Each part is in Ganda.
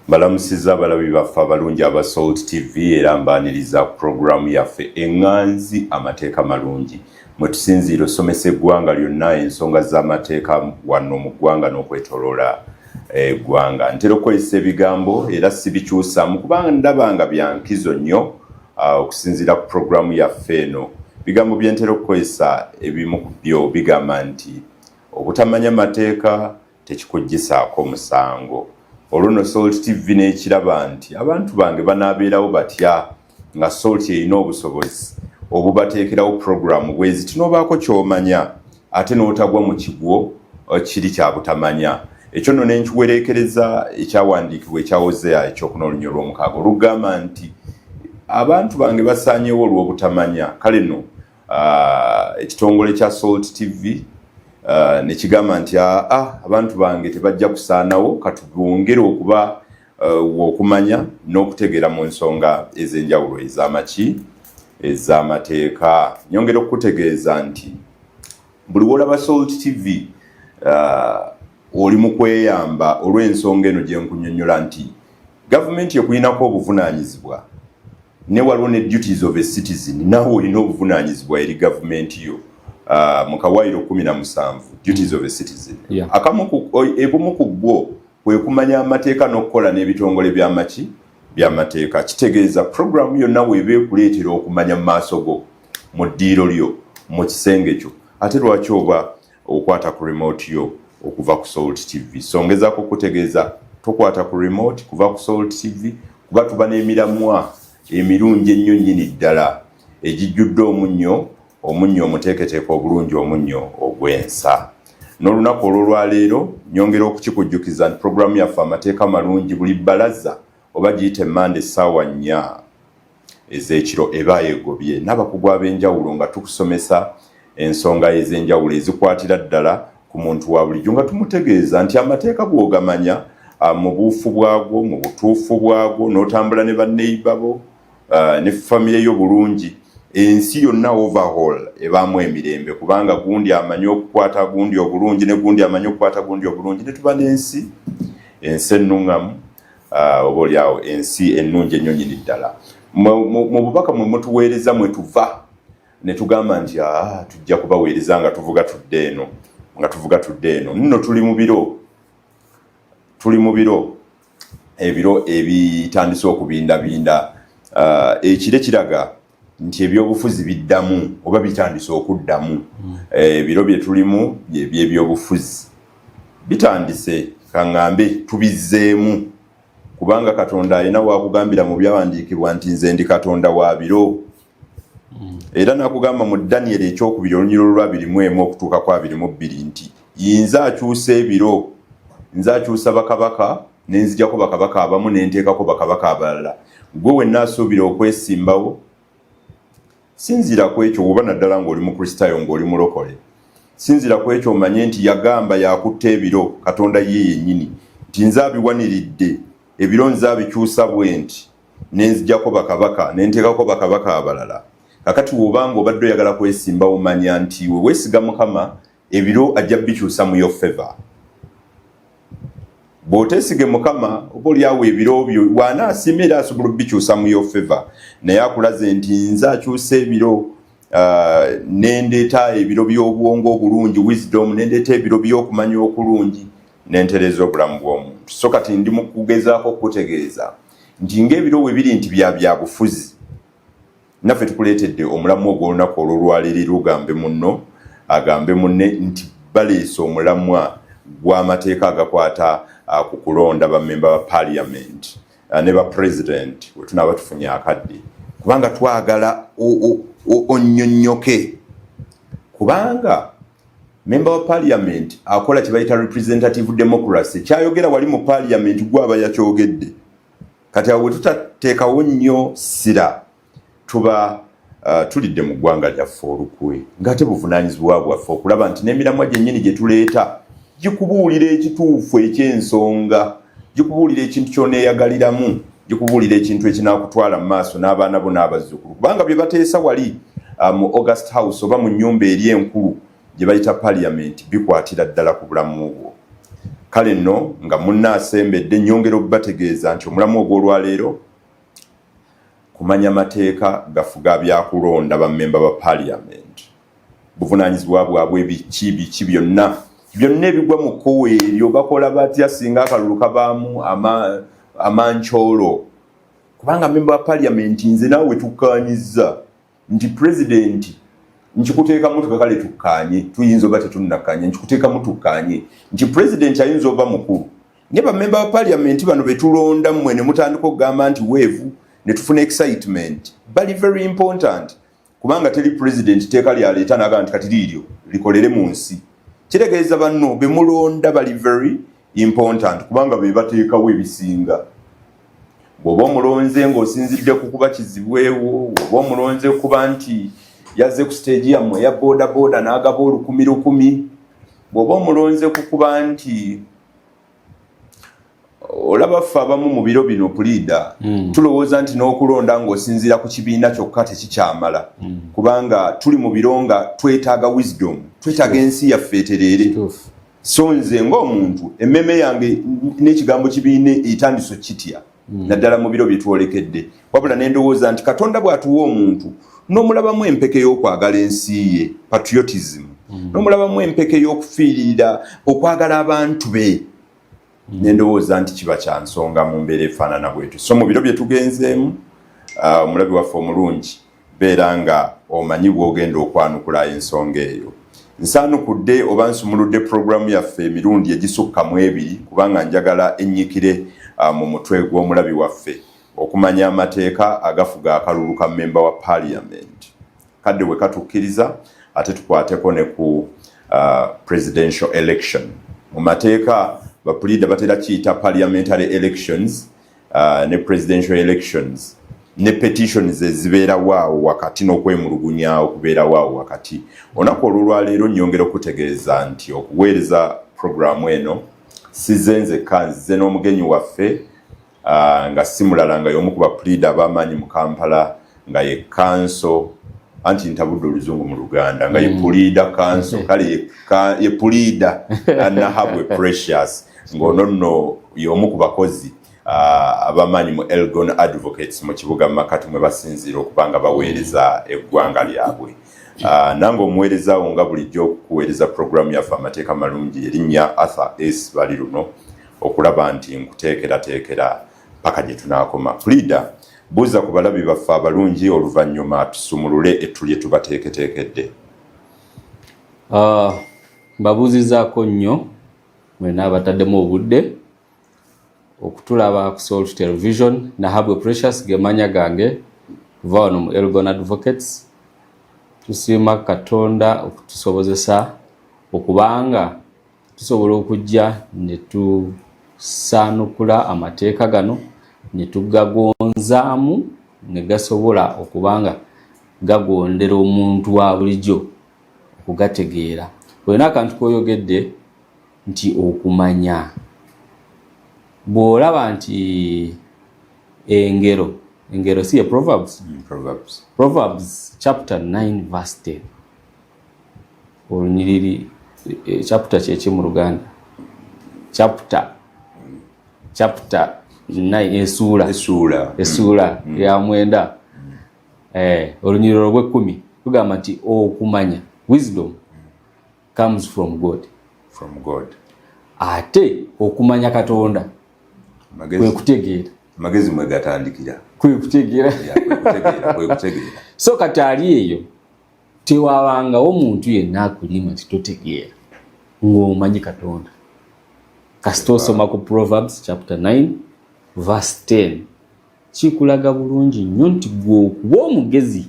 Mbalamusizza abalabi baffe abalungi aba Salt TV, era mbaaniriza puroguramu yaffe Eŋŋanzi Amateeka Malungi, mwe tusinziira osomesa eggwanga lyonna ensonga z'amateeka wano mu ggwanga n'okwetoloola eggwanga. Ntera okukozesa ebigambo era sibikyusaamu kubanga ndaba nga bya nkizo nnyo okusinziira ku puroguramu yaffe eno. Bigambo bye ntera okukozesa, ebimu ku byo bigamba nti obutamanya mateeka tekikuggyisaako musango. Olwo nno Salt TV n'ekiraba nti abantu bange banaabeerawo batya nga Salt erina obusobozi obubateekerawo puroguramu bweziti, n'obaako ky'omanya ate n'otagwa mu kigwo kiri kya butamanya. Ekyo nno nenkiwereekereza ekyawandiikibwa ekya Hosea ekyokuna olunya olwomukaaga, olugamba nti abantu bange basaanyewo olw'obutamanya. Kale nno ekitongole kya Salt TV ne kigamba nti aa, abantu bange tebajja kusaanawo, katubongere okuba okumanya n'okutegeera mu nsonga ez'enjawulo ez'amaki ez'amateeka. Nyongera okukutegeeza nti buli wolaba Salt TV oli mu kweyamba, olw'ensonga eno gye nkunyonnyola nti gavumenti ekulinako obuvunaanyizibwa, ne waliwo ne duties of a citizen. Naawe olina obuvunaanyizibwa eri gavumenti yo mu kawaayiro 17, duties of a citizen. Ebumu ku bwo kwe kumanya amateeka n'okukola n'ebitongole by'amaki by'amateeka. Kitegeeza puroguramu yonna weeba ekuleetera okumanya mu maaso go, mu ddiiro lyo, mu kisenge kyo, ate lwaki oba okwata ku remote yo okuva ku Salt TV? So ngezaako okutegeeza, tokwata ku remote kuva ku Salt TV, kuba tuba n'emiramwa emirungi ennyo nnyini ddala egijjudde omunnyo, omunnyo omuteeketeeke obulungi, omunnyo ogw'ensa. N'olunaku olw'olwaleero nyongera okukikujjukiza nti puroguramu yaffe Amateeka Malungi buli bbalaza, oba giyite Mande, essaawa 4 ez'ekiro eba egobye n'abakugu ab'enjawulo, nga tukusomesa ensonga ez'enjawulo ezikwatira ddala ku muntu wa bulijjo, nga tumutegeeza nti amateeka bw'ogamanya mu buufu bwagwo, mu butuufu bwagwo, n'otambula ne banneiba bo ne famire yo bulungi, ensi yonna overall ebaamu emirembe, kubanga gundi amanyi okukwata gundi obulungi ne gundi amanyi okukwata gundi obulungi, ne tuba n'ensi ensi ennuŋŋamu, oba oliawo ensi ennungi ennyo nyini ddala. Mu bubaka mwe mutuweereza mwe tuva ne tugamba nti tujja kubaweereza nga tuvuga tudde eno, nga tuvuga tudde eno. Nno tuli mu biro ebiro ebitandise okubindabinda. Ekire kiraga nti ebyobufuzi biddamu oba bitandise okuddamu. Ebiro bye tulimu byebyobufuzi bitandise, kaŋŋambe tubizzeemu, kubanga Katonda alina wakugambira mu byawandiikibwa nti nze ndi Katonda wa biro. Era nakugamba mu Danyeri ekyokubiri olunyiriri olwa 21 okutuuka ku 22 nti nze akyusa ebiro, nze akyusa bakabaka, nenzijako bakabaka abamu nenteekako bakabaka abalala. Gwe wenna asuubira okwesimbawo, sinziira ku ekyo. Oba naddala ng'oli Mukristaayo, ng'oli mulokole, sinziira ku ekyo, omanye nti yagamba yakutta ebiro, Katonda ye yennyini, nti nze abiwaniridde ebiro, nze abikyusa bwe nti nenzijako bakabaka nenteekako bakabaka abalala. Kakati wobanga obadde oyagala kwesimbawo, manya nti we weesiga Mukama, ebiro ajja bikyusa mu your favor. Bw'oteesige Mukama, oba oliawo ebiro byo wanaasiima era asobola obikyusa mu your favor, naye akulaze nti nze akyusa ebiro, nendeeta ebiro by'obwongo obulungi, wisdom, nendeeta ebiro by'okumanya okulungi, nentereeza obulamu bw'omuntu. So kati ndi mu kugezaako okukutegeeza nti ng'ebiro we biri nti bya byabufuzi, naffe tukuleetedde omulamwa ogw'olunaku olw'olwaleero. Ugambe munno agambe munne nti baleese omulamwa gw'amateeka agakwata ku kulonda bammemba ba parliament ne ba president, we tunaaba tufunye akadde, kubanga twagala onnyonnyoke, kubanga memba wa parliament akola kye bayita representative democracy. Kyayogera wali mu parliament gwaba yakyogedde. Kati awo we tutateekawo nnyo ssira, tuba tulidde mu ggwanga lyaffe olukwe, ng'ate buvunaanyizibwa bwaffe okulaba nti n'emiramwa gyennyini gye tuleeta gikubuulira ekituufu eky'ensonga, gikubuulira ekintu ky'oneeyagaliramu, gikubuulira ekintu ekinaakutwala mu maaso n'abaana bo n'abazzukulu, kubanga bye bateesa wali mu August House oba mu nnyumba eri enkulu gye bayita parliament bikwatira ddala ku bulamu bwo. Kale nno nga munnaasembedde, nnyongera okubategeeza nti omulamu ogw'olwaleero kumanya mateeka gafuga byakulonda bammemba ba parliament, buvunaanyizibwa bwabwe biki biki, byonna byonna ebigwa mu kkowa eryo, bakola batya singa akalulu kabaamu amankyolo, kubanga memba wa parliament, nze naawe tukkaanyizza nti pulezidenti, nkikuteekamu tukakale tukkaanye, tuyinza oba tetunnakkaanye, nkikuteekamu tukkaanye nti pulezidenti ayinza oba mukulu, naye bamemba ba parliament bano betulonda, mmwe ne mutandika okugamba nti weevu ne tufuna excitement, bali very important, kubanga teri pulezidenti teeka lyaleeta nagamba nti kati liiryo likolere mu nsi. Kitegeeza banno bemulonda bali very important, kubanga be bateekawo ebisinga. Bw'oba omulonze ng'osinzidde ku kuba kizibwewo, oba omulonze kuba nti yazze ku stage yammwe eya boda boda n'agaba 1000 1000, bw'oba omulonze ku kuba nti olaba ffe abamu mu biro bino puliida tulowooza nti n'okulonda ng'osinziira ku kibiina kyokka tekikyamala, kubanga tuli mu biro nga twetaaga wisdom, twetaaga ensi yaffe etereere. So nze ng'omuntu, emmeme yange n'ekigambo kibiina etandiso kitya, naddala mu biro bye twolekedde. Wabula ne ndowooza nti Katonda bw'atuwa omuntu n'omulabamu empeke y'okwagala ensi ye, patriotism, n'omulabamu empeke y'okufiiririra okwagala abantu be, nendowooza nti kiba kya nsonga mu mbeera efaanana bwetyo. So mu biro bye tugenzeemu, omulabi waffe omulungi, beera nga omanyi bw'ogenda okwanukula ensonga eyo. Nsaanukudde oba nsumuludde puroguramu yaffe emirundi egisukka mu ebiri, kubanga njagala ennyikire mu mutwe gw'omulabi waffe okumanya amateeka agafuga akalulu ka mmemba wa parliament. Kadde bwe katukkiriza, ate tukwateko ne ku presidential election. Mu mateeka bapuliida batera kiyita parliamentary elections ne presidential elections, ne petitions ezibeerawo awo wakati n'okwemulugunya okubeerawo awo wakati. Olunaku olwolwaleero nnyongera okutegeeza nti okuweereza puroguramu eno sizze nzekka, nzize n'omugenyi waffe, nga si mulala nga y'omu ku bapuliida ab'amaanyi mu Kampala, nga ye counsel, anti ntabudde oluzungu mu Luganda, nga ye puliida counsel, kale ye puliida Nahabwe Precious, ng'ono nno y'omu ku bakozi abamanyi mu Elgon Advocates mu kibuga Makati, mwe basinziira okuba nga baweereza eggwanga lyabwe. Nange omuweerezaawo nga bulijjo okukuweereza puroguramu yaffe Amateeka Malungi, erinnya Arthur S Bali luno, okulaba nti nkuteekerateekera paka gye tunaakoma. Puliida, buuza ku balabi baffe abalungi, oluvannyuma tusumulule ettu lye tubateeketeekedde. Mbabuuzizaako nnyo mwena abataddemu obudde okutulaba ku Salt Television. Nahabwe Precious gemanya gange, kuva wano mu Elgon Advocates. Tusiima Katonda okutusobozesa okubanga tusobola okujja ne tusaanukula amateeka gano ne tugagonzaamu ne gasobola okubanga gagondera omuntu wa bulijjo okugategeera. Olina akantu koyogedde nti okumanya, bw'olaba nti engero, engero si ye Proverbs? Proverbs. Proverbs chapter 9 verse 10, olunyiriri, chapter kyeki mu Luganda? Chapter 9, esuula. Essuula. Essuula ya 9, olunyiriri olw'ekkumi tugamba nti okumanya, wisdom comes from God. From God. Ate okumanya Katonda kwe Amagezi, kutegeera. Amagezi mwe gatandikira. Kwe kutegeera. Yeah, kwe kutegeera, kwe kutegeera. So kati ali eyo, tewabangawo muntu yenna akulima nti totegeera ng'omanyi Katonda. Kasita osoma ku Proverbs chapter 9 verse 10, kikulaga bulungi nnyo nti gwe okuba omugezi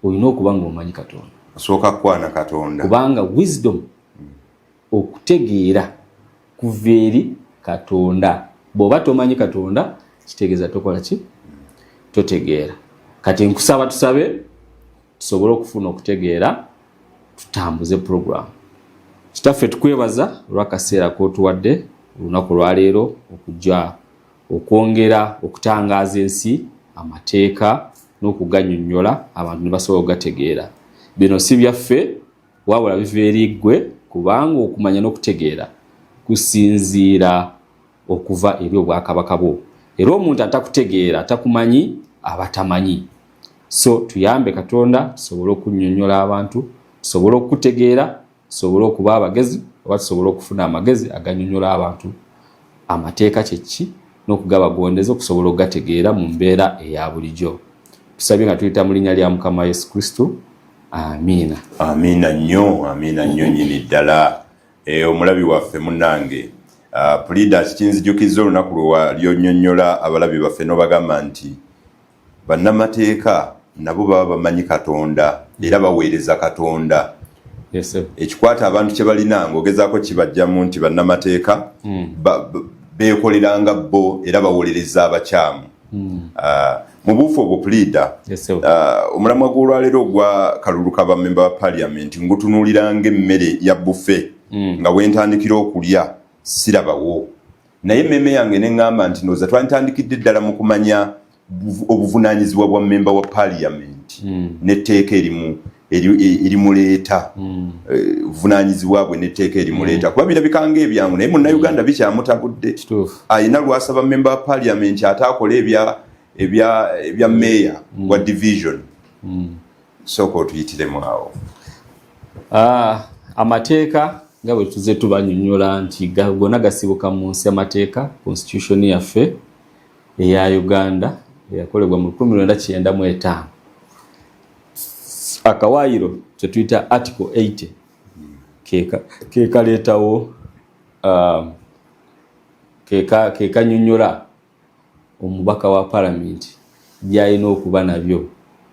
olina okuba ng'omanyi Katonda. Osooka kukwana Katonda. Kubanga wisdom, okutegeera, kuva eri Katonda. Bw'oba tomanyi Katonda, kitegeeza tokola ki? Totegeera. Kati nkusaba tusabe tusobole okufuna okutegeera, tutambuze program. Kitaffe, tukwebaza olw'akaseera k'otuwadde olunaku olwaleero okujja okwongera okutangaaza ensi amateeka n'okuganyonnyola abantu ne basobola okugategeera. Bino si byaffe, wabula biva eri ggwe, kubanga okumanya n'okutegeera Kusinziira okuva eri obwakabaka bwo, era omuntu atakutegeera, atakumanyi, aba tamanyi. So tuyambe Katonda tusobole okunnyonnyola abantu, tusobole okukutegeera, tusobole okuba abagezi oba tusobole okufuna amagezi aganyonnyola abantu amateeka kyeki n'okugabagondeza okusobola okugategeera mu mbeera eya bulijjo. Tusabye nga tuyita mu linnya lya Mukama Yesu Kristo, amiina. Amiina nnyo, amiina nnyo nnyini ddala. Omulabi waffe munnange, Puliida, kinzijukiza olunaku lwe walyonnyonnyola abalabi baffe n'obagamba nti bannamateeka nabo baba bamanyi Katonda era baweereza Katonda. Ekikwata abantu kye balina ng'ogezaako kibajjamu nti bannamateeka beekoleranga bo era bawolereza abakyamu. Mu buufu obwo, Puliida, omulamwa gw'olwaleero ogwa kalulu ka bamemba ba Paliamenti ngutunuuliranga emmere ya buffet, nga wentandikira okulya sirabawo, naye emmeeme yange neŋŋamba nti ndowooza twanditandikidde ddala mu kumanya obuvunaanyizibwa bwa memba wa Paliamenti n'etteeka erimu erimuleeta, obuvunaanyizibwa bwe n'etteeka erimuleeta, kuba birabika ng'ebyangu naye Munnayuganda bikyamutabudde. Alina lwasaba memba wa Paliamenti ate akola ebya meeya wa division. Sooka otuyitiremu awo. Amateeka nga bwe tuze tubanyonnyola nti gonna gasibuka mu nsi amateeka, constitution yaffe eya Uganda eyakolebwa mu 1995, akawaayiro kyetuyita Article 80 kekaleetawo, kekanyonnyola omubaka wa Palamenti byalina okuba nabyo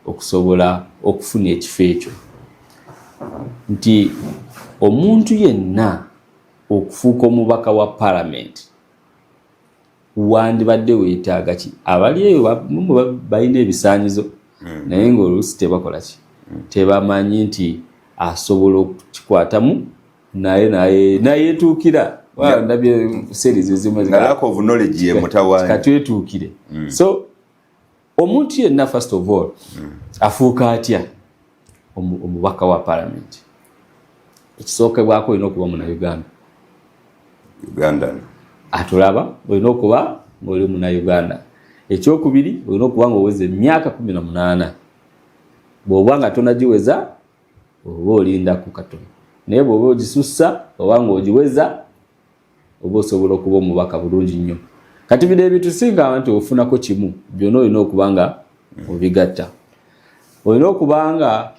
okusobola okufuna ekifo ekyo, nti omuntu yenna okufuuka omubaka wa Palamenti wandibadde weetaaga ki? Abali eyo balina ebisaanyizo, naye ngaoluusi tebakola ki, tebamanyi nti asobola okukikwatamu, naye nayetuukira. Ndabye series ezimu katwetuukire. So omuntu yenna, first of all, afuuka atya omubaka wa Parliament? Ekisookebwako, olina okuba Munauganda. Uganda. Atulaba, olina okuba ngaoli Munauganda. Ekyokubiri, olina okuba nga oweza emyaka 18. Bw'oba nga tonagiweza, oba olindaku katono, naye bw'oba ogisussa oba nga ogiweza, oba osobola okuba omubaka bulungi nnyo. Kati bino ebintu singa nti ofunako kimu, byonna olina okuba nga obigatta. Olina okuba nga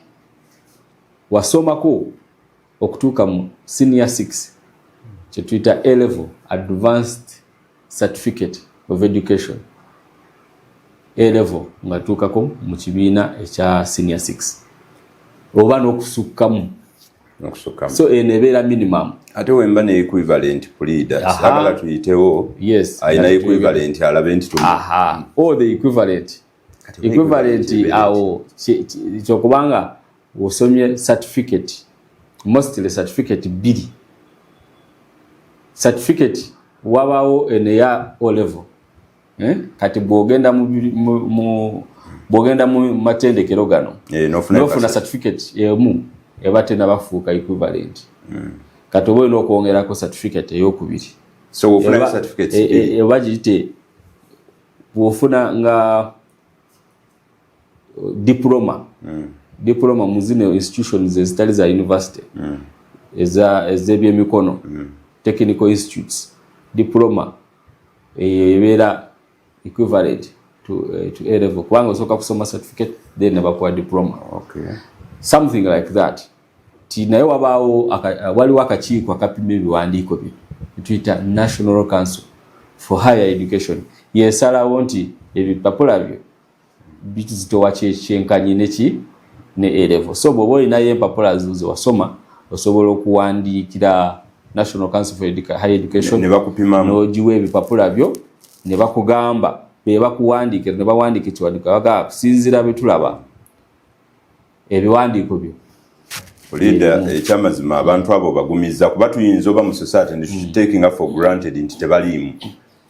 wasomako okutuuka mu senior 6, kyetuyita A level, advanced certificate of education, A level, nga tuukako mu kibiina ekya senior 6 oba n'okusukkamu. So eno ebeera minimum. Ate wemba ne equivalent, Puliida, sagala tuyitewo. Yes. Alina equivalent alabe nti All the equivalent, equivalent awo kyokubanga osomye certificate, mostly certificate bbiri. Certificate wabaawo eno eya O level, eh? Kati bwogenda mu bwogenda mu matendekero gano, nofuna certificate emu eba tenabafuuka equivalent. Kati oba olina okwongerako certificate eyokubiri. So Oba giyite bwofuna nga diploma, diploma mu zino institutions ezitali za university, ez'ebyemikono, technical institutes, diploma eyo ebeera equivalent to A level, kubanga osooka kusoma certificate, then ne bakuwa diploma. Something like that. Ti naye wabaawo waliwo akakiiko akapima ebiwandiiko bino, tuyita National Council for Higher Education, yesalawo nti ebipapula byo bizitowa kyenkanyi neki ne A level. So bw'oba olinayo empapula zo ze wasoma, osobola okuwandiikira National Council for Higher Education Ne bakupimamu. N'ogiwa ebipapula byo ne bakugamba, be bakuwandiikira ne bawandiika ekiwandiiko, bagamba kusinziira bye tulaba ebiwandiiko byo. Leader, ekyamazima abantu abo bagumiza, kuba tuyinza oba mu society ne taking for granted nti tebaliimu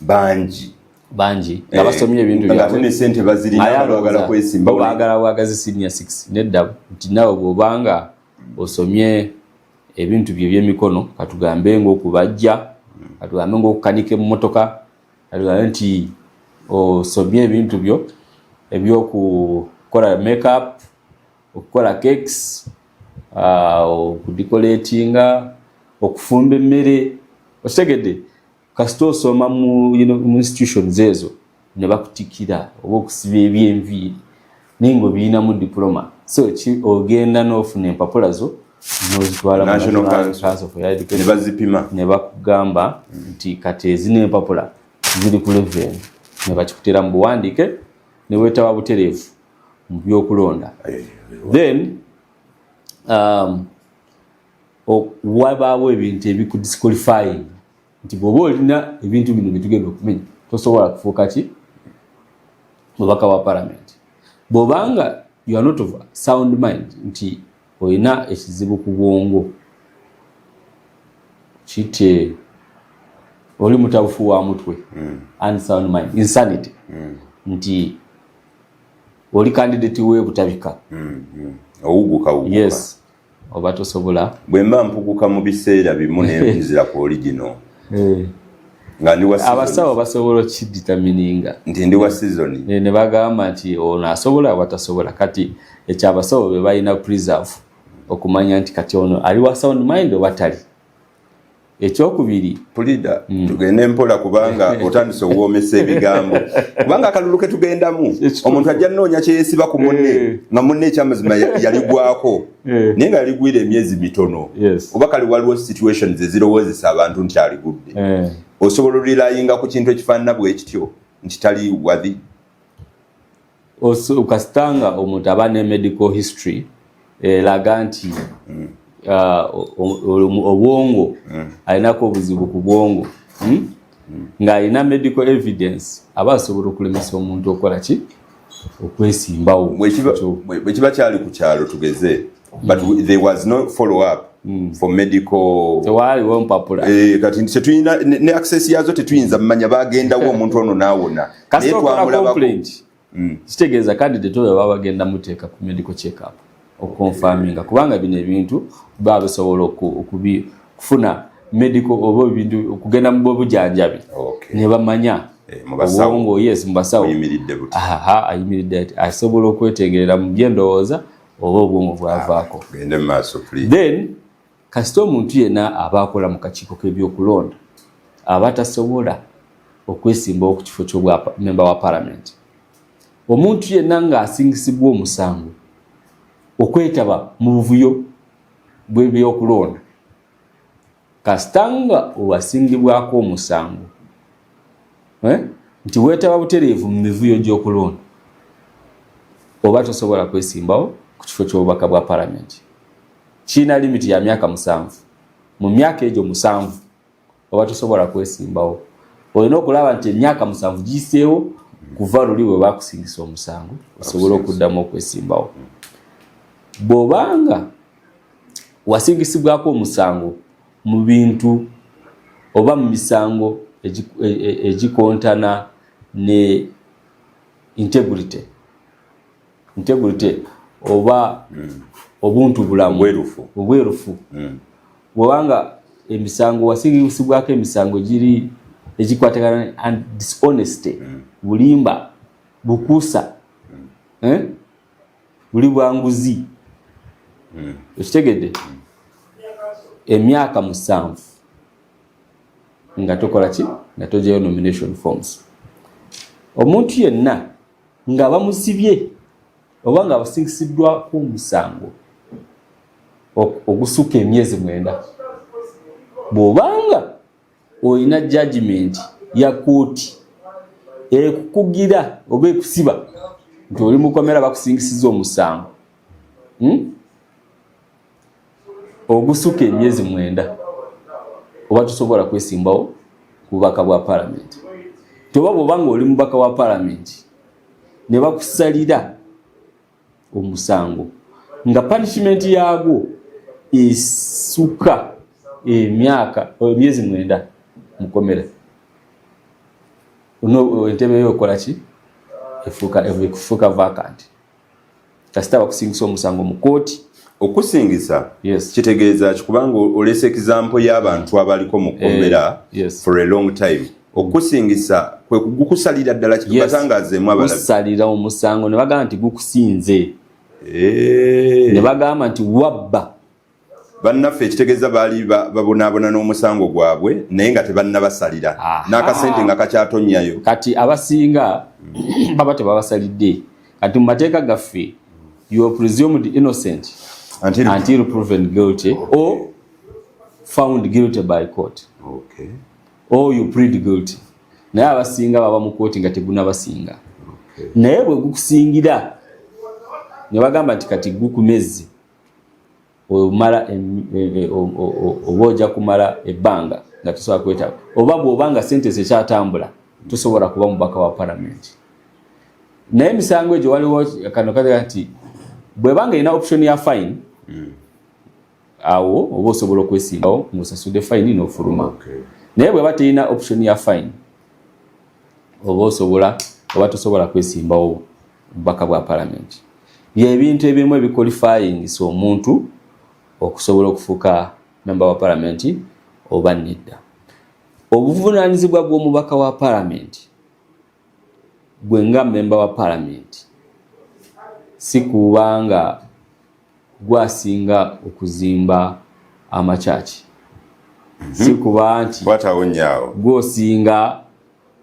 bangi. Bangi nga basomye ebintu nga ate ne sente bazirina, baagala kwesimba. Baagala bwagazi senior 6. Nedda, nti nawe bw'obanga osomye ebintu bye ebyemikono, katugambe ngaokubajja. Katugambe nga okukanika emmotoka, katugambe nti osomye ebintu byo ebyokukola makeup, okukola cakes, okudecoratinga, okufumba emmere, okitegedde? Kasita osoma mu institutions ezo ne bakutikira, oba okusiba ebyenviiri, naye nga obirinamu diploma, so ogenda n'ofuna empapula zo n'ozitwala mu National National Council. Council for Higher Ne Education bazipima. Ne bakugamba nti kati ezino empapula ziri ku level eno, ne bakikuteera mu buwandiike ne weetaba butereevu mu byokulonda. Then wabaawo ebintu ebikudisqualifying, nti bw'oba olina ebintu bino byetugenda okumenya, tosobola kufuuka ki mubaka wa parliament. Bw'obanga you are not of sound mind, nti olina ekizibu ku bwongo, kite oli mutabufu wa mutwe, unsound mind, insanity, nti oli candidate we Butabika. Owuguka wuguka. Yes, oba tosobola. Bwe mba mpuguka mu biseera bimu nenzira ku original nga ndi wa season. Abasawo basobola okukidetermininga. Nti ndi wa season. Ne bagamba nti ono asobola oba tasobola. Kati ekyo abasawo be balina preserve okumanya nti kati ono ali wa sound mind oba tali. Ekyokubiri, Pulida, tugende mpola kubanga otandise owoomesa ebigambo, kubanga akalulu ke tugendamu, omuntu ajja nnoonya kyeyesiba ku munne nga munne ekyamazima yaligwako, naye nga yaligwira emyezi mitono, oba kale waliwo situations ezirowoozesa abantu nti aligudde. Osobola olirayinga ku kintu ekifaanana bwe kityo nti tali wathi? Kasitanga omuntu aba ne medical history eraga nti obwongo alinako obuzibu ku bwongo, Ng'alina medical evidence, aba asobola okulemesa omuntu okukola ki, okwesimbawo. Bwe kiba kyali ku kyalo tugeze, but there was no follow up for medical. Tewaaliwo mpapula. Eh, kati tetulina ne access yazo, tetuyinza mmanya bagendawo omuntu ono n'awona. Naye Kasita okola twamulabako. complaint, kitegeeza candidate oyo baba bagenda muteeka ku medical check up okuconfirminga, kubanga bino ebintu baba bisobola kufuna medical oba ebintu okugenda mu bujanjabi ne bamanya Eh, mu basawo. obwongo, yes, mu basawo. Buyimiridde buti. Aha, ayimiridde ati, asobola okwetegerera mu byendowooza oba obwongo bwavaako. Gende mu maaso, please. Then kasita omuntu yenna aba akola mu kakiiko k'ebyokulonda aba tasobola okwesimbawo ku kifo ky'obwa memba wa parliament. Omuntu yenna ng'asingisibwa omusango okwetaba mu buvuyo bw'ebyokulonda, kasita nga owasingibwako omusango, eh, nti weetaba butereevu mu mivuyo gy'okulonda, oba tosobola kwesimbawo ku kifo ky'obubaka bwa palamenti. Kirina limiti ya myaka 7. Mu myaka egyo 7 oba tosobola kwesimbawo. Olina okulaba nti emyaka 7 giyiseewo kuva luli bwe bakusingisa omusango, osobole okuddamu okwesimbawo. Bw'obanga wasingisibwako omusango mu bintu oba mu misango egikontana ne integrity oba obuntu bulamu, Obwerufu. obwerufu, bwobanga emisango wasingisibwako emisango giri egikwatagana and dishonesty, bulimba, bukuusa, eh? Buli bwanguzi, okitegedde? Emyaka 7 nga tokola ki, nga tojayo nomination forms. Omuntu yenna nga bamusibye oba nga basingisiddwako omusango ogusukka emyezi 9, bw'obanga olina judgment ya kooti ekukugira oba ekusiba nti oli mukomera, bakusingisiza omusango, Ogusukka emyezi 9, oba tosobola kwesimbawo ku bubaka bwa palamenti. Toba bw'oba nga oli mubaka wa palamenti ne bakusalira omusango nga punishment yaagwo esukka emyaka emyezi 9 mukomera, entebe yo ekola ki? Efuuka vacant. Kasita bakusingisa omusango mu kooti. Okusingisa kitegeeza ki? Kubanga olesa example y'abantu abaliko mu kkomera for a long time. Okusingisa kwe kugukusalira ddala, kibatangazeemu abalabi. Kusalira omusango ne bagamba nti gukusinze, ne bagamba nti wabba. Bannaffe, ekitegeeza baali babonaabona n'omusango gwabwe naye nga tebannabasalira n'akasente nga kakyatonyayo. Kati abasinga baba tebabasalidde. Kati mu mateeka gaffe, you are presumed innocent until proven guilty or found guilty by court or you plead guilty. Naye abasinga baba mu kooti nga tegunabasinga. Naye bwe gukusingira ne bagamba nti kati gukumezze, omala oba ojja kumala ebbanga nga tosobola kwetaba, oba bw'oba nga sente zekyatambula, tosobola kuba mubaka wa palamenti. Naye emisango egyo waliwo kano kaga nti bwebanga erina option ya fine, awo oba osobola okwesimbawo ng'osasudde fine n'ofuluma. Naye bweba terina option ya fine, oba osobola oba tosobola kwesimbawo bubaka bwa palamenti. Byebintu ebimu ebiqualifyingisa omuntu okusobola okufuuka memba wa palamenti oba nedda. Obuvunaanyizibwa bw'omubaka wa palamenti, gwe nga memba wa palamenti, si kubanga gwasinga okuzimba amakyaki, si kuba nti Kwatawo nnyo. gwosinga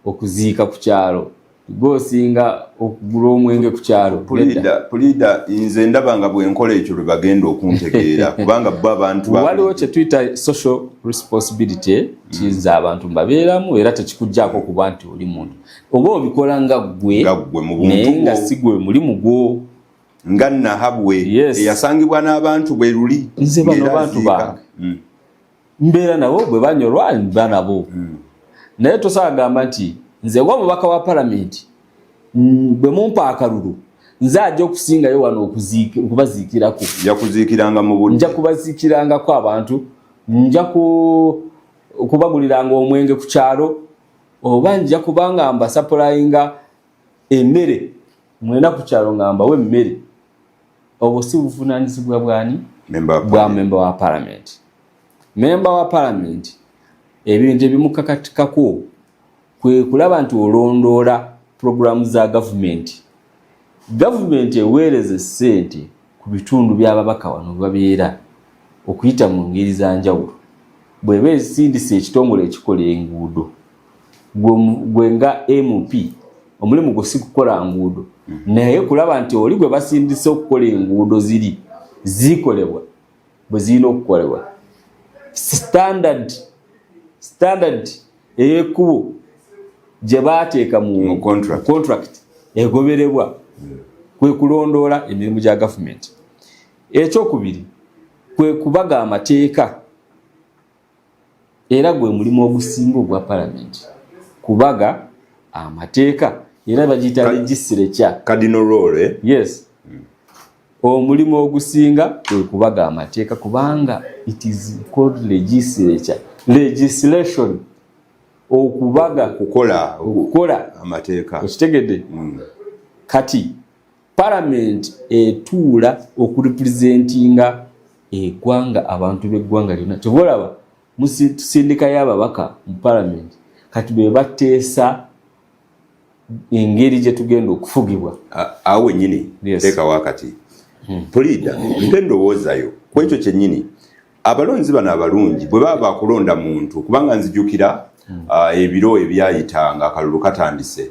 okuziika ku kyalo, gwosinga okugula omwenge ku kyalo. Puliida, puliida, nze ndaba nga bwenkola ekyo lwe bagenda okuntegeera, kubanga bo abantu Waliwo kye tuyita social responsibility. Kiyinza abantu mbabeeramu, era tekikugjaako kuba nti oli muntu oba obikola nga ggwe, Nga ggwe mu buntu naye nga bwo. si gwe mulimu gwo. Nga Nahabwe eyasangibwa n'abantu bwe luli. Nze bano ng'era bantu aziika. bange. Mbeera nabo, bwe banyolwa mba nabo. Naye tosobola gamba nti nze nga omubaka wa palamenti, bwe mumpa akalulu, nze ajja okusingayo wano okubaziikirako. Nja kuziikiranga mu budde. Nja kubaziikirangako abantu, nja kubaguliranga omwenge ku kyalo, oba nja kubanga mbasupplyinga emmere mwena ku kyalo, nga mbawa emmere. Obwo si buvunaanyizibwa bwani? Member wa Bwa parliament. Memba wa palamenti. Memba wa palamenti, ebintu ebimukakatikako kwe kulaba nti olondoola puroguramu za gavumenti. Gavumenti eweereza essente ku bitundu by'ababaka wano babeera okuyita mu ngeri za njawulo. Bw'eba esindisa ekitongole ekikola enguudo, gwe nga MP omulimu gwo si kukola nguudo, naye kulaba nti oli gwe basindise okukola enguudo ziri zikolebwa bwe zirina okukolebwa, standard ey'ekkubo gye baateeka mu Mu contract. contract egoberebwa. Kwe kulondoola emirimu gya gavumenti. Ekyokubiri kwe kubaga amateeka, era gwe mulimu ogusinga ogwa palamenti, kubaga amateeka, era bagiyita legislature. Cardinal role, eh? Yes, omulimu ogusinga kwe kubaga amateeka, kubanga it is called legislature, legislation, okubaga. Kukola. Okukola. Amateeka. Okitegedde? Kati parliament etuula okurepresentinga eggwanga, abantu b'eggwanga lyonna. Kyova olaba tusindikayo ababaka mu parliament. Kati be bateesa engeri gye tugenda okufugibwa. Awo wennyini. Yes. Teekawo akati, puliida, mpe endowoozayo ku ekyo kyennyini. Abalonzi bano abalungi bwe baba bakulonda muntu, kubanga nzijukira ebiro ebyayita nga akalulu katandise,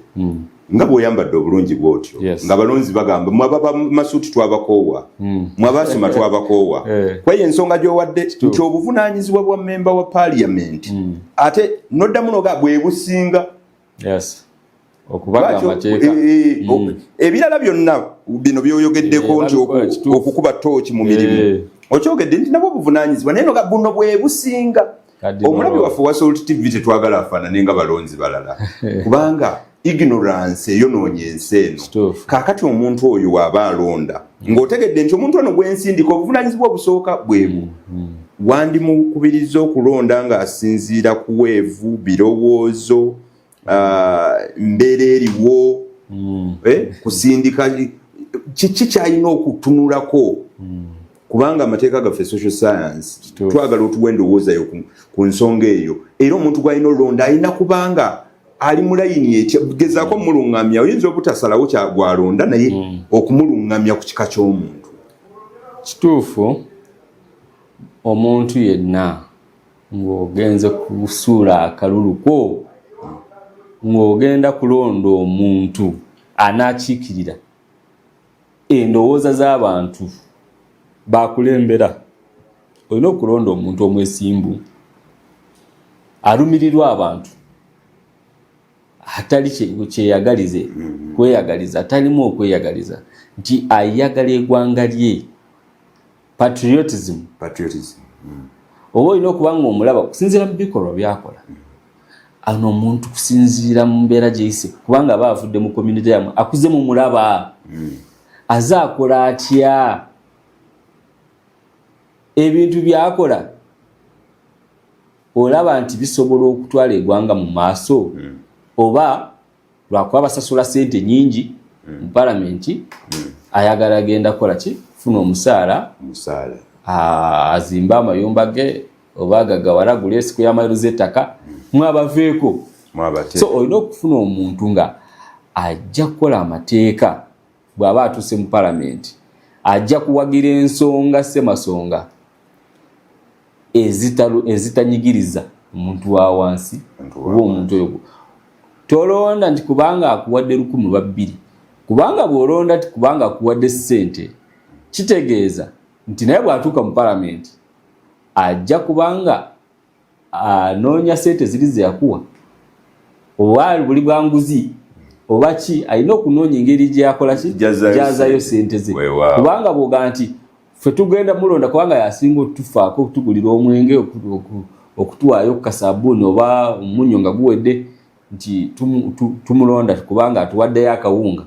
nga bw'oyambadde obulungi bw'otyo, ng'abalonzi bagamba, "Mwaba masuuti twabakoowa, mwabasoma twabakoowa." Kweyo ensonga gy'owadde nti obuvunaanyizibwa bwa memba wa paaliyamenti, ate noddamu noga bwe businga. Yes, okubaga amateeka. Ebirala byonna bino byoyogeddeko nti babikola, kituufu. Okukuba tooki mu mirimu, okyogedde nti nabwo buvunaanyizibwa, naye noga buno bwe businga. Kadi Omulabi no- waffe wa Salt TV, tetwagala afaanane nga balonzi balala, kubanga ignorance eyonoonya ensi eno. Kaakati omuntu oyo waaba alonda ng'otegedde nti omuntu ono gwensindika obuvunaanyizibwa obusooka bwebu, wandimukubiriza okulonda ng'asinziira ku weevu, birowoozo, mbeera eriwo, kusindika. Kiki kyalina okutunulako? Kubanga amateeka gaffe, social science, twagala otuwa endowooza yo ku nsonga eyo. Era omuntu gwalina olonda alina kubanga ali mu layini etya? Gezaako omuluŋŋamya. Oyinza obutasalawo kyagwalonda, naye okumuluŋŋamya ku kika ky'omuntu. Kituufu, omuntu yenna ng'ogenze kusuula akalulu ko, ng'ogenda kulonda omuntu anaakiikirira endowooza z'abantu bakulembera, olina okulonda omuntu omwesimbu, alumirirwa abantu, atali kyeyagalize kweyagaliza, atalimu okweyagaliza, nti ayagala eggwanga lye, patriotism. Patriotism. Oba olina okuba nga omulaba kusinziira mu bikolwa byakola ano omuntu, kusinziira mu mbeera gyeyise, kubanga aba avudde mu community yamwe, akuze mu mulaba, aze akola atya, ebintu byakola olaba nti bisobola okutwala eggwanga mu maaso, oba lwakuba basasula sente nyingi mu palamenti, ayagala agenda kukola ki? Funa omusaala. Omusaala. Azimbe amayumba ge oba agagawala, agule esiku y'amayiro z'ettaka, mwabaveeko. Mwabate. So olina okufuna omuntu nga ajja kukola amateeka, bw'aba atuuse mu palamenti ajja kuwagira ensonga ssemasonga ezitanyigiriza omuntu wa wansi. Omuntu wa Oba omuntu oyo tolonda nti kubanga akuwadde 1000 ba 2000, kubanga bw'olonda nti kubanga akuwadde ssente, kitegeeza nti naye bw'atuuka mu palamenti ajja kubanga anoonya sente ziri zeyakuwa, oba buli bwanguzi oba ki, alina okunoonya engeri gyakola ki, Gyazzaayo gyazayo sente. sente ze. Weewaawo. Kubanga bw'ogaa nti ffe tugenda mulonda kubanga yasinga otufaako, okutugulira omwenge, okutuwaayo ku kasabuuni oba omunyo nga guwedde, nti tumulonda kubanga atuwaddeyo akawunga,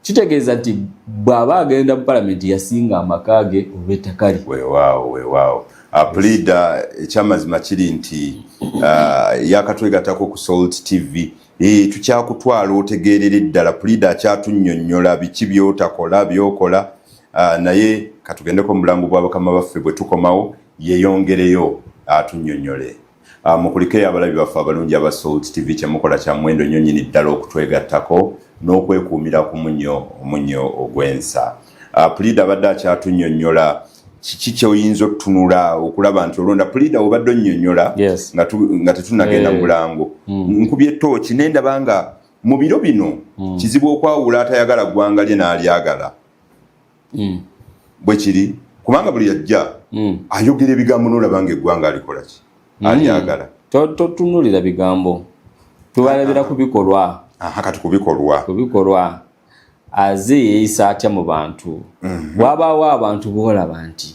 kitegeeza nti bw'aba agenda mu palamenti yasinga amaka ge oba ettaka lye. Weewaawo, weewaawo. Pulida, ekyamazima kiri nti yakatwegattako ku Salt TV. Tukyakutwala otegeerere ddala. Pulida akyatunnyonnyola biki byotakola, byokola. Naye katugendeko mu bulango bwa bakama baffe, bwe tukomawo yeyongereyo atunnyonnyole. Mukulikeyo abalabi baffe abalungi aba Salt TV. Kyemukola kya muwendo nnyo nnyini ddala okutwegattako n'okwekuumira ku munyo, omunyo ogw'ensa. Pulida abadde akyatunnyonnyola kiki kyoyinza otutunula okulaba nti olonda. Pulida, obadde onnyonnyola nga tetunagenda mu bulango. Nkubye ettooki nendaba nga mu biro bino kizibu okwawula atayagala ggwanga lye n'alyagala. Bwe kiri, kubanga buli yajja ayogera ebigambo n'olaba nga eggwanga alikola ki, alyagala. Totunulira bigambo, tubalabira ku bikolwa. Aha, kati kubikolwa. Ku bikolwa, aze yeeyisa atya mu bantu? Wabaawo abantu boolaba nti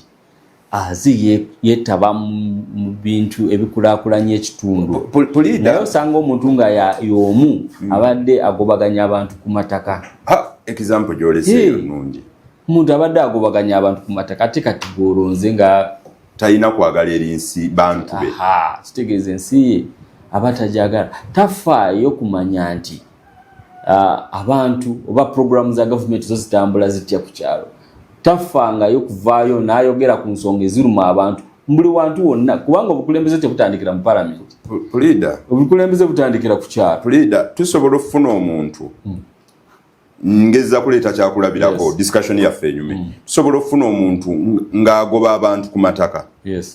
aze yeetaba mu bintu ebikulaakulanya ekitundu, Pulida, naye osanga omuntu nga y'omu abadde agobaganya abantu ku mataka. Ha, example gyoleseeyo nnungi. Omuntu abadde agobaganya abantu ku mataka, ate kati gwolonze nga talina kwagala eri nsi, bantu be. Aha, kitegeeza ensi ye aba tajagala, tafaayo kumanya nti abantu oba programu za gavumenti zo zitambula zitya ku kyalo, tafangayo kuvaayo n'ayogera ku nsonga eziruma abantu buli wantu wonna, kubanga obukulembeze tebutandikira mu palamenti. Pulida, obukulembeze butandikira ku kyalo. Pulida, tusobola okufuna omuntu, ngeza kuleeta kyakulabirako, discussion yaffe enyume, tusobola okufuna omuntu ng'agoba abantu ku mataka,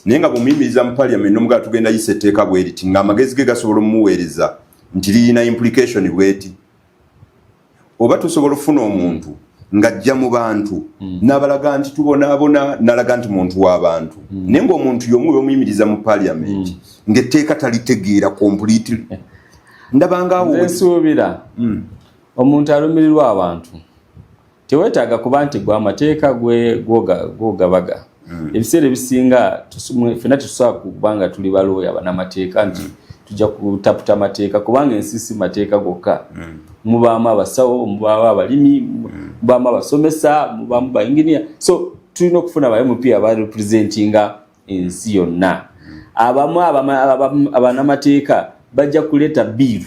naye nga bw'omuyimiriza mu parliament n'omugala tugenda yisa etteeka bweriti, ng'amagezi ge gasobola omumuweereza nti lirina implication bweti? Oba tusobola okufuna omuntu ng'ajja mu bantu n'abalaga nti tubonaabona, n'alaga nti muntu w'abantu, naye ng'omuntu y'omu bwemuyimiriza mu parliament ng'etteeka talitegeera completely? Ndabangaawo. Nze nsuubira omuntu alumirirwa abantu teweetaaga kuba nti gwe amateeka gwogabaga. Ebiseera ebisinga ffenna tetusobola kuba nga tuli balooya, banamateeka, nti tujja kutaputa mateeka, kubanga ensi si mateeka gokka. Mubaamu abasawo, mubaamu abalimi, mubaamu abasomesa, mubaamu bainginiya. So tulina okufuna ba MP abarepresentinga ensi yonna. Abamu abanamateeka bajja kuleeta bill.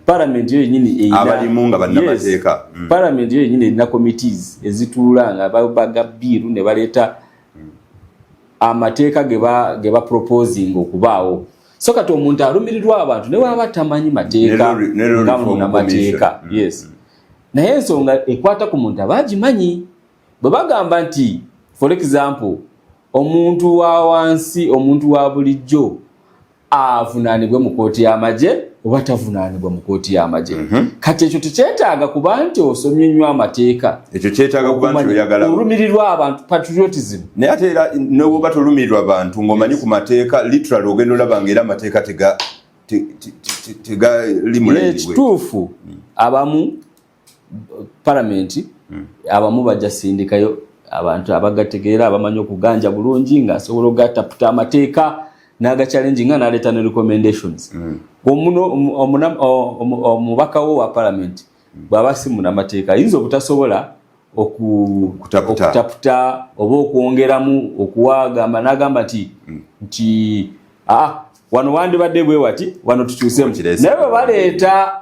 Parliament yo yenyini abalimu nga bannamateeka. Yes. Parliament yo yenyini erina committees ezituula nga babaga bill ne baleeta amateeka ge ba proposing okubaawo. So kati omuntu alumirirwa abantu ne waba tamanyi mateeka Ne law nga reform munnamateeka. commission. Yes, naye ensonga ekwata ku muntu aba agimanyi. Bwe bagamba nti, for example, omuntu wa wansi, omuntu wa bulijjo avunaanibwe mu kooti y'amagye oba tavunaanibwa mu kooti y'amagye, kati ekyo tekyetaaga kuba nti osomye nnyo amateeka. Ekyo kyetaaga kuba nti Okumanya oyagala olumirirwa abantu, patriotism. Naye ate era newoba tolumirirwa bantu ng'omanyi ku mateeka, literally ogenda olaba nga era amateeka tegali mu line bwe. Kituufu, abamu palamenti abamu bajja sindikayo abantu abagategeera, abamanyi okuganja bulungi, ng'asobola ogataputa amateeka n'agachallenge nga n'aleeta ne recommendations. Omubaka wo wa palamenti bw'aba si munamateeka, ayinza obutasobola Kutaputa. okutaputa oba okwongeramu okuwagamba n'agamba nti aa, wano wandibadde bwe wati, wano tukyusemu. Okireese. Naye bwe baleeta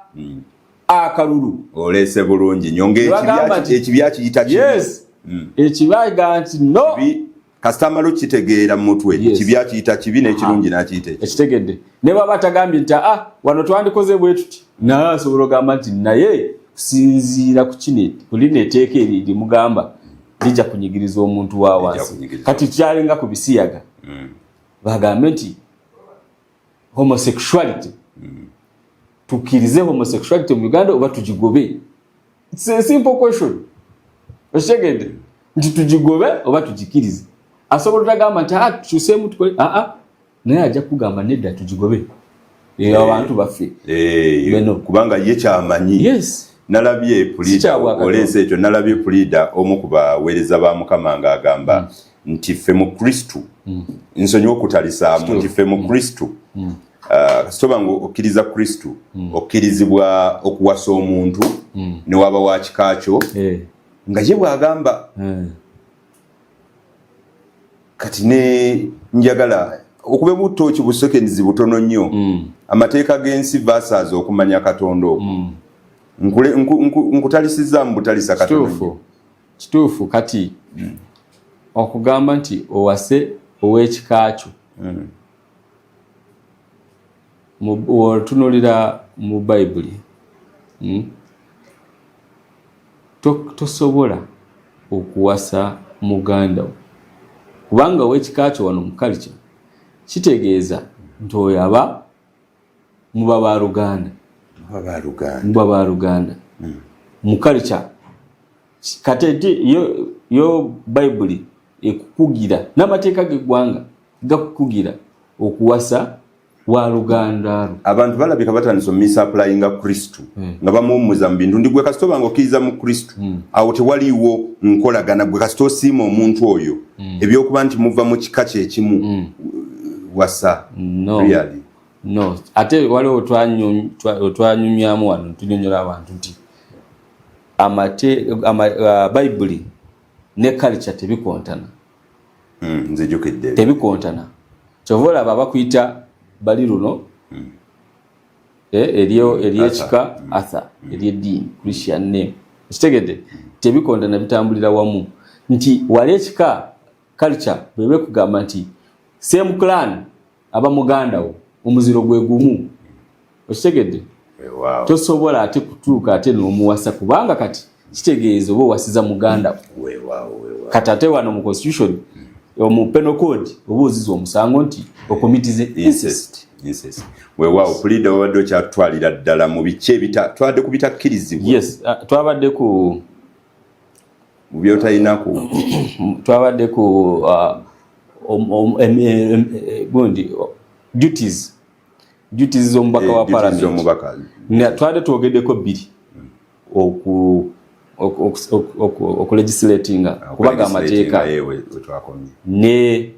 akalulu, Oleese bulungi nnyo Bagamba ng'ekibya kiyita kibi. Yes, ekibaga nti no. Kibi, kasita amala okitegeera mu mutwe, ekibi akiyita kibi n'ekirungi n'akiyita ekirungi. Ekitegedde, ne baba tagambye nti ah, wano twandikoze bwe tuti, naye asobola ogamba nti naye kusinziira ku kino, kulino etteeka eri limugamba lijja kunyigiriza omuntu wa wansi. Kunyigiriza. Kati kyalinga ku bisiyaga, bagambe nti homosexuality, tukkirize homosexuality mu Uganda oba tugigobe? It's a simple question. Okitegedde nti tugigobe oba tugikirize? Asobola otagamba nti ah, tukyuseemu tukole aa, naye ajja kugamba nedda, tugigobe. Abantu baffe Beno. Kubanga ye kyamanyi. Nalabye puliida Si kya Bwakatonda. Oleese ekyo, nalabye puliida omu ku baweereza ba Mukama ng'agamba nti ffe mu Kristu, nsonyiwa okutalisaamu, nti ffe mu Kristu, kasita oba nga okkiriza Kristu, okkirizibwa okuwasa omuntu ne waba wa kika kyo, nga ye bw'agamba. Kati ne njagala okube butooki busekenzi butono nnyo, amateeka g'ensi versus okumanya Katonda okwo. Nkutalisizaamu butalisa katono nnyo. Kituufu. Kati okugamba nti owase ow'ekika kyo, wotunulira mu Bayibuli, Tosobola okuwasa muganda wo kubanga ow'ekika kyo. Wano mu culture kitegeeza nti oyo aba muba baluganda. Muba baluganda. Muba baluganda mu culture. Kati ate yo Bayibuli ekukugira n'amateeka g'eggwanga gakukugira okuwasa waluganda lwo. Abantu balabika batandise omisapplyinga Kristu nga bamuwummuza mu bintu ndi gwe kasita obanga okkiriza mu Kristu, awo tewaliiwo nkolagana. Gwe kasita osiima omuntu oyo, ebyokuba nti muva mu kika kyekimu, wasa. No. Really? No, ate waliwo otwanyumyamu wano, tunyonyola abantu nti Bayibuli ne culture tebikontana. Nzijukidde. Tebikontana. Kyova olaba bakuyita bali luno, eryo eryekika Arthur, eryeddiini Christian name. Ekitegedde, tebikontana, bitambulira wamu. Nti wali ekika, culture bweba ekugamba nti same clan, aba muganda wo, omuziro gwe gumu. Okitegedde? Weewaawo. Tosobola ate kutuuka ate n'omuwasa, kubanga kati kitegeeza oba owasiza muganda wo. Weewaawo, weewaawo. Kati ate wano mu constitution, mu penal code, oba oziza omusango nti okomitize incest. Incest. Weewaawo puliida, wabadde okyatwalira ddala mu biki ebita twabadde ku bitakkirizibwa. Yes, twabadde ku Mu byotalinaku. Twabadde ku gundi duties z'omubaka wa Duties parliament. Z'omubaka. Twabadde twogeddeko bbiri, okulegislatinga, kubaga amateeka, Wetwakomye. ne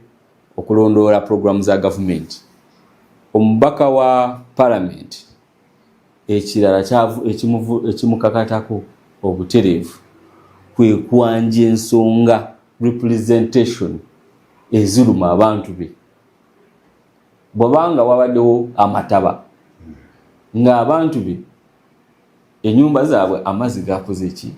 okulondoola programu za gavumenti. Omubaka wa parliament ekirala ekimukakatako obutereevu kwe kwanja ensonga, representation eziruma abantu be. Bwabanga wabaddewo amataba, Ng'abantu be enyumba zaabwe amazzi gakoze ki,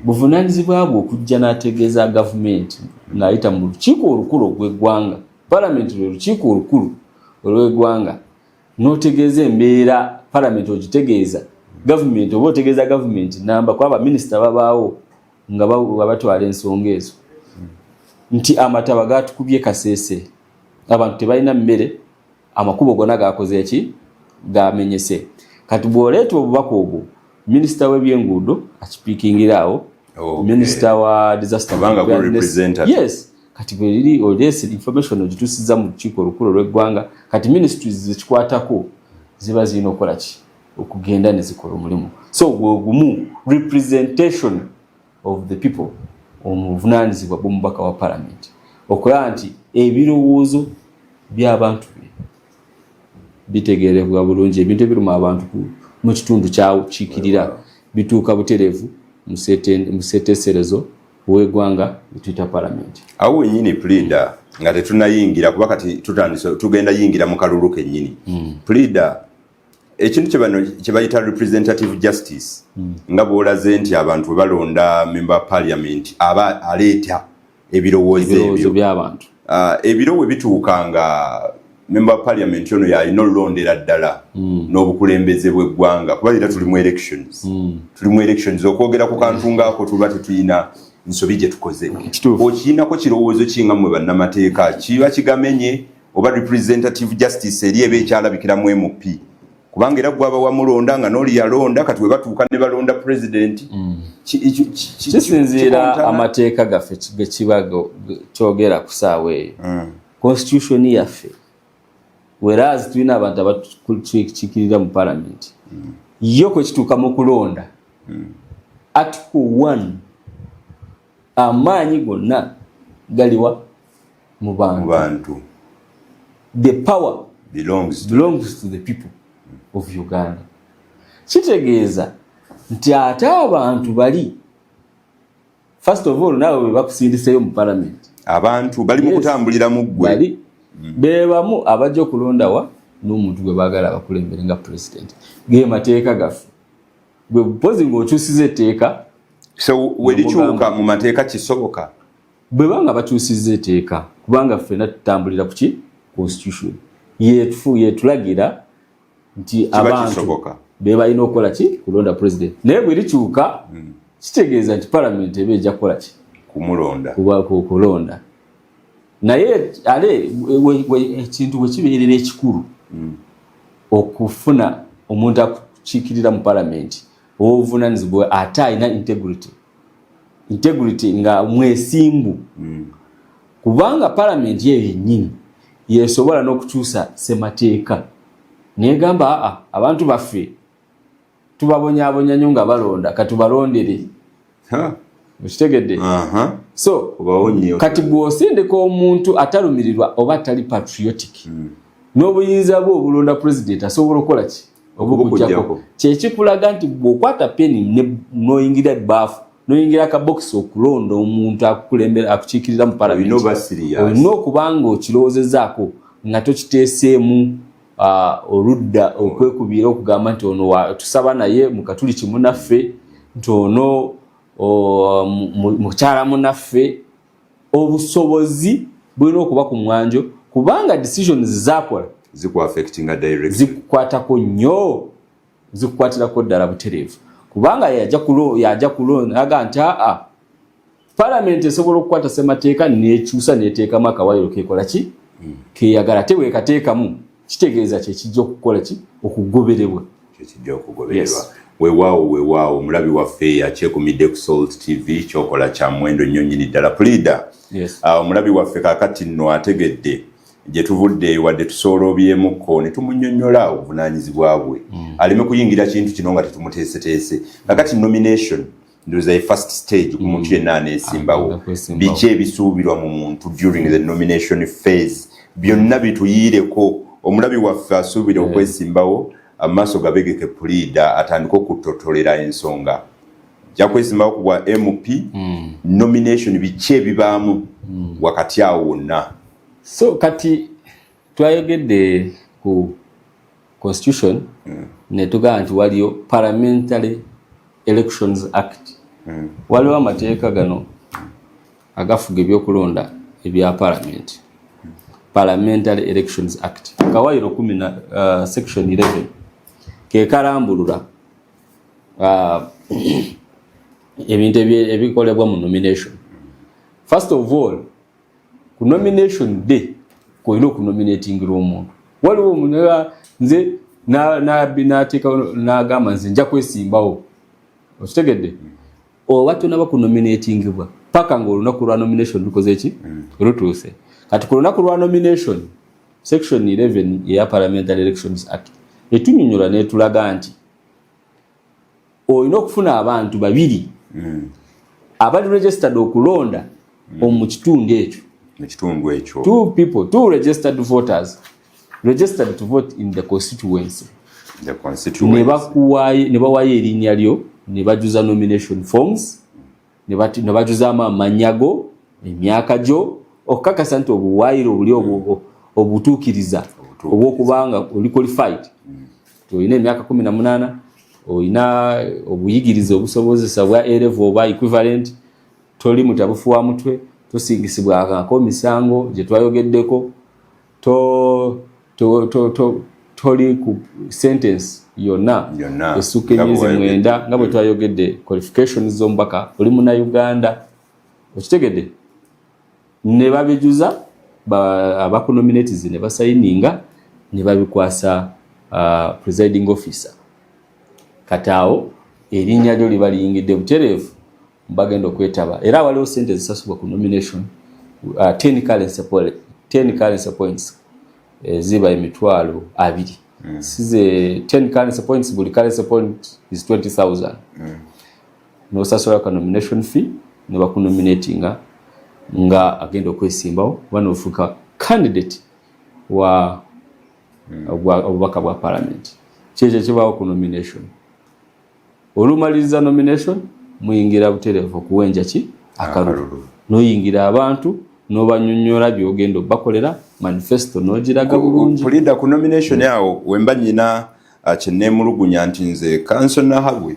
Buvunanyizibwa bwe okujja n'ategeeza gavumenti ng'ayita mu lukiiko olukulu ogw'eggwanga. Palamenti lwe lukiiko olukulu olw'eggwanga. N'otegeeza embeera, palamenti ogitegeeza gavumenti, oba otegeeza gavumenti namba, kuba baminisita babaawo nga batwala ensonga ezo, nti amataba gatukubye Kaseese, abantu tebalina mmere, amakubo gonna gakoze eki, gamenyese. Kati bw'oleeta obubaka obwo, minisita w'ebyenguudo akipickingira awo, minisita wa disaster, yes. Kati bweriri oleese information, ogituusiza mu lukiiko olukulu olw'eggwanga. Kati ministries zekikwatako ziba zirina okukola ki? Okugenda ne zikola omulimu. So gwe gumu representation of the people, omuvunanyizibwa bw'omubaka wa parliament okulaba nti ebirowoozo by'abantu be bitegeerebwa bulungi, ebintu ebiruma abantu mu kitundu kyakiikirira bituuka butereevu mu sseteeserezo w'eggwanga etuyita parliament. Awo wenyini, Pulida, nga tetunayingira, kuba kati tutandise, tugenda yingira mu kalulu kennyini. Pulida, ekintu kyebano kyebayita representative justice, nga bwolaze nti abantu bwe balonda member wa parliament aba aleeta ebirowoozo ebirowoozo by'abantu. Ebiro bwe bituuka nga member wa parliament ono yalina olulondera ddala n'obukulembeze bw'eggwanga, kuba era tuli mu elections, tuli mu elections, okwogera ku kantu ngaako tuba tetulina nsobi gye tukoze. Okirinako kirowoozo kinga mmwe bannamateeka, kiba kigamenye oba representative justice eri eba ekyalabikira mu MP? Kubanga era gwaba wamulonda nga n'oli yalonda, kati we batuuka ne balonda president, Kisinziira amateeka gaffe gekiba kyogera ku saawa eyo. Constitution yaffe, whereas tulina abantu abatukiikirira mu parliament, yo kwekituuka mu kulonda, article 1, amaanyi gonna galiwa mu mu bantu. Bantu. The power belongs to, belongs to the people of Uganda. Kitegeeza nti ate abantu bali, first of all, naawe bwe bakusindiseyo mu parliament, abantu bali mu kutambulira mu ggwe. Bali bebamu abajja okulondawa n'omuntu gwe baagala abakulembere nga president. Ge mateeka gaffe. Gwe mpozi ng'okyusiza etteeka. So werikyuka mu mateeka kisoboka? Bwe banga bakyusiza etteeka, kubanga ffenna tutambulira ku ki? Constitution yetufu, yetulagira nti kiba abantu kisoboka. Be balina okukola ki? Kulonda president. Naye bwe likyuka, kitegeeza nti parliament eba ejja kukola ki? Kumulonda. Kuba kulonda. Naye ale ekintu bwe kibeerera ekikulu okufuna omuntu akukiikirira mu palamenti owobuvunanyizibwa, ate alina integrity nga mwesimbu, kubanga palamenti eyo yennyini yesobola n'okukyusa semateeka negamba, aa, abantu baffe tubabonyabonya nnyo nga balonda, katubalondere. Okitegedde? Aha. So obawonye. Kati bw'osindika omuntu atalumirirwa oba atali patriotic, n'obuyinza bwe obulonda president asobola okukola ki? Obukuggyako. Obukuggyako. Kyekikulaga nti bw'okwata peni n'oyingira ebbaafu, n'oyingira akabokisi okulonda omuntu akukulembera, akukiikirira mu olina palamenti, oba serious. Olina okuba nga okirowoozezaako nga tokiteeseemu oludda okwekubiira okugamba nti ono tusaba naye mukatuli kimu naffe, nti ono mukyala munaffe. Obusobozi bulina okuba ku mwanjo, kubanga decisions zakola zikuaffectinga direct. Zikukwatako nnyo, zikukwatirako ddala butereevu, kubanga yajja kulonda aga nti aa, palamenti esobola okukwata semateeka nekyusa neteekamu akawayiro kekola ki keyagala, ate wekateekamu kitegeeza kyekijja okukola ki? Okugoberebwa. Kyekijja okugobererwa. Weewaawo, weewaawo, omulabi waffe akyekumidde ku Salt TV, kyokola kya muwendo nnyo nnyini ddala, Pulida. Yes. Omulabi waffe kaakati nno ategedde gye tuvudde, wadde tusoolobyemukko ne tumunyonnyola obuvunaanyizibwa bwe, aleme kuyingira kintu kino nga tetumuteeseteese. Kakati nomination, ndowooza ye first stage ku muntu yenna aneesimbawo. Agenda kwesimbawo. Biki ebisuubirwa mu muntu during the nomination phase? Byonna bituyiireko. Omulabi waffe asuubira okwesimbawo, amaaso gabegeke puliida atandike okutotolera ensonga. Jja kwesimbawo ku bwa MP, nomination biki ebibaamu wakati awo wonna? So kati twayogedde ku Constitution netugamba nti waliyo Parliamentary Elections Act. Waliwo amateeka gano agafuga ebyokulonda ebya parliament, Parliamentary Elections Act, kawayiro 10 na section 11 ke kalambulula ebintu ebikolebwa mu nomination. First of all, ku nomination day kwolina okunominatingira omuntu. Waliwo omuntu nze nateeka nagamba, "Nze nja kwesimbawo." Okitegedde? Oba tonaba kunominatingibwa paka nga olunaku lwa nomination lukoze ki? Lutuuse. Kati ku lunaku lwa nomination, section 11 eya Parliamentary Elections Act etunyonyola netulaga nti olina okufuna abantu babiri abali registered okulonda mu kitundu ekyo. Mu kitundu ekyo. Two people, two registered voters registered to vote in the constituency. The constituency. Ne bakuwaayo, ne bawayo erinnya lyo, ne bajuza nomination forms, ne bajuzaamu amannya go, emyaka gyo, okukakasa nti obuwaayiro buli obutuukiriza obwokubanga oli qualified, ti olina emyaka 18, olina obuyigirize obusobozesa bwa A-level oba equivalent, toli mutabufu wa mutwe, tosingisibwako misango gye twayogeddeko, to, to, to, to, toli ku sentence yonna Yonna, esukka nga bwe emyezi wayogedde. 9, nga bwe twayogedde qualifications z'omubaka, oli Munnayuganda. Okitegedde? Ne babijuza abakunominates ne basayininga ne babikwasa presiding officer. Kati awo erinnya lyo liba liyingidde butereevu, bagenda okwetaba. Era waliwo sente zisasulwa ku nomination, 10 currency points ziba 20,000. Size 10 currency points, buli currency point is 20,000. Nosasula ka nomination fee ne bakunominatinga nga agenda okwesimbawo oba nofuuka candidate wa obubaka bwa parliament. Kyekyo kibaawo ku nomination. Olumaliriza nomination, muyingira butereevu okuwenja ki? Akalulu. Akalulu. Noyingira abantu n'obanyonyola byogenda obakolera, manifesto n'ogiraga bulungi. Pulinda, ku nomination awo wemba nyina kyeneemulugunya nti nze kanso Nahabwe,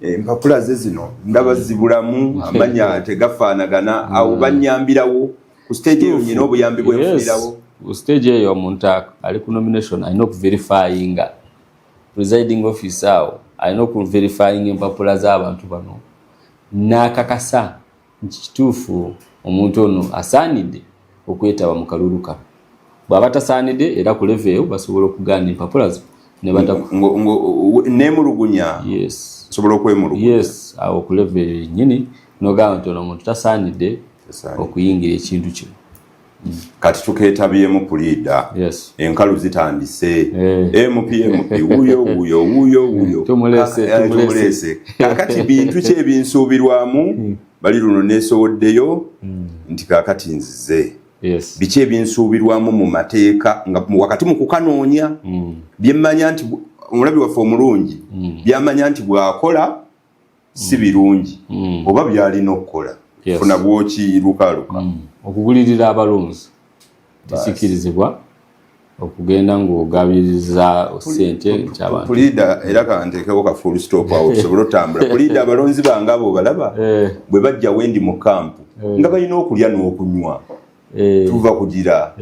empapula ze zino ndaba zibulamu, amanya tegafaanagana, awo banyambirawo ku stage eyo? Nyina obuyambi bwenfunirawo? Yes. Ku stage eyo omuntu ali ku nomination alina okuverifyinga, presiding officer awo alina okuverifyinga empapula z'abantu bano n'akakasa nti kituufu omuntu ono asaanidde okwetaba mu kalulu kano. Bw'aba tasaanidde, era ku level eyo basobola okugaana empapula zo ne bataku Neemulugunya? Yes. Nsobola okwemulugunya? Yes, awo ku level eyo yennyini nogamba nti ono omuntu tasaanidde Tasaanidde. okuyingira ekintu kino. Kati tukeetabyemu, puliida. Enkalu zitandise. MP, MP wuyo, wuyo, wuyo, wuyo. Tumulese, tumulese. Tumulese. Kakati bintu ki ebinsuubirwamu? Bali luno neesowoddeyo nti kakati nzize. Biki ebinsuubirwamu mu mateeka nga wakati mu kukanoonya, byemmanya nti omulabi waffe omulungi byamanya nti bw'akola si birungi oba byalina okukola? Funa bwokirukaluka. Okugulirira abalonzi tekikirizibwa, okugenda ng'ogabiriza sente nti abantu Puliida, era kanteekewo ka full stop awo tusobole otambula. Puliida, abalonzi bange abo balaba bwe bajja wendi mu kampu nga balina okulya n'okunywa, tuva kugira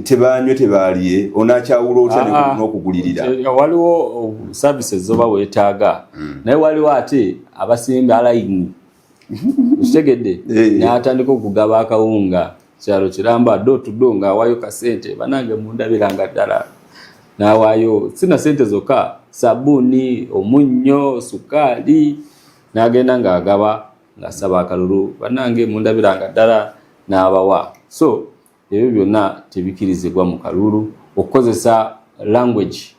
tebanywe tebalye, onakyawula otya n'okugulirira? Waliwo services zoba weetaaga, naye waliwo ate abasimba alayini, okitegedde? N'atandika okugaba akawunga kyalo kiramba, door to door, ng'awaayo kasente, "Banange mundabiranga ddala," n'awaayo sina sente zokka, sabuuni, omunnyo, sukaali, n'agenda ng'agaba ng'asaba akalulu, "Banange mundabiranga ddala," n'abawa. So ebyo byonna tebikirizibwa mu kalulu. Okukozesa language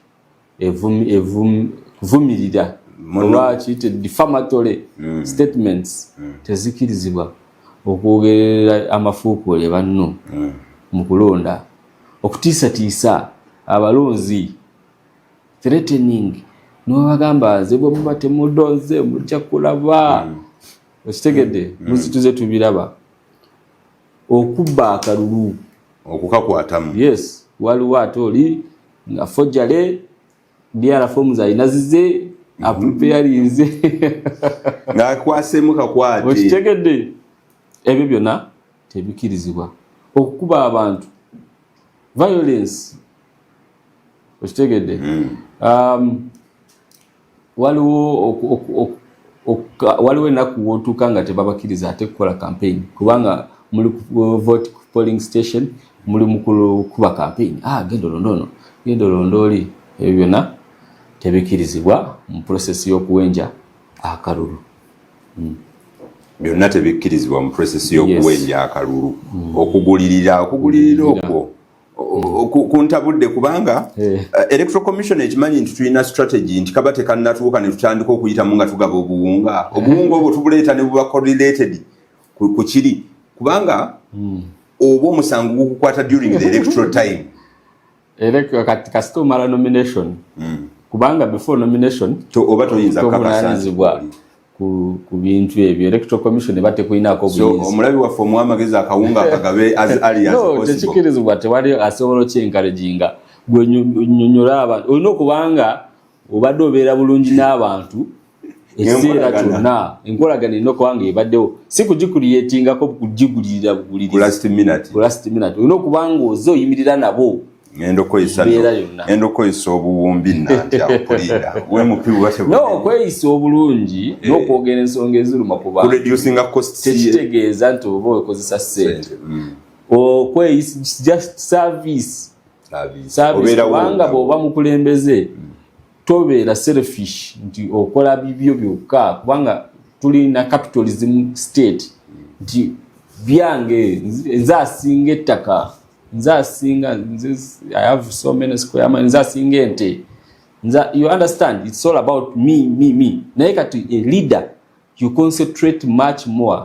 kuvumirira oba kiyite defamatory statements tezikirizibwa. Okwogerera amafuukuule banno mu kulonda, okutiisatiisa abalonzi, threatening, nobagamba, "Nze bwe muba temulonze mujja kulaba," okitegedde? Muzituze tubiraba. Okubba akalulu, okukakwatamu. Yes, waliwo ate oli nga forgery. DR forms alina zize apreparinze. Ng'akwasemu kakwate. Okitegedde? Ebyo byonna tebikirizibwa. Okukuba abantu, violence, okitegedde? Waliwo ennaku wotuuka nga tebabakkiriza ate kukola campaign, kubanga muli ku vote polling station, muli mu kuba campaign, ah, genda olonde ono, genda olonde oli. Ebyo byonna tebikkirizibwa mu process y'okuwenja akalulu. Byonna tebikkirizibwa mu process y'okuwenja akalulu. Okugulirira okwo kuntabudde, kubanga Electoral Commission ekimanyi nti tulina strategy nti kaba tekannatuuka ne tutandika okuyitamu nga tugaba obuwunga. Obuwunga obwo tubuleeta ne buba correlated ku kiri, kubanga oba omusango gukukwata during the electoral time. Era kati kasita omala nomination, kubanga before nomination oba toyinza kakasa nti tovunaanyizibwa ku bintu ebyo. Electoral Commission eba tekulinako So buyinza. Omulabi waffe omuwa amagezi, akawunga akagabe as early as No, possible. Tekikirizibwa, tewali asobola okyencouraginga. Gwe nyonyola abantu, olina okubanga obadde obeera bulungi n'abantu ekiseera Enkolagana. kyonna. Enkolagana erina okuba nga ebaddewo, si kugicreatingako, kugigulirira Ku bugulirizi. Last minute. Ku last minute olina okuba nga oze oyimirira nabo. Ngenda okukozesa Mbeera yonna. Ngenda okukozesa obuwumbi nanti akulinda wemupi buba. No, okweyisa obulungi n'okwogera ensonga eziruma ku bantu Kureducinga costs. tekitegeeza nti oba okozesa ssente. Okweyisa, just service. Service, Obeerawo. kubanga bw'oba mukulembeze tobeera selfish nti okola bibyo byokka, kubanga tulina capitalism state nti byange, nze asinga ettaka, nze asinga, I have so many square miles, nze asinga ente, you understand? It's all about me, me, me. Naye kati a leader, you concentrate much more,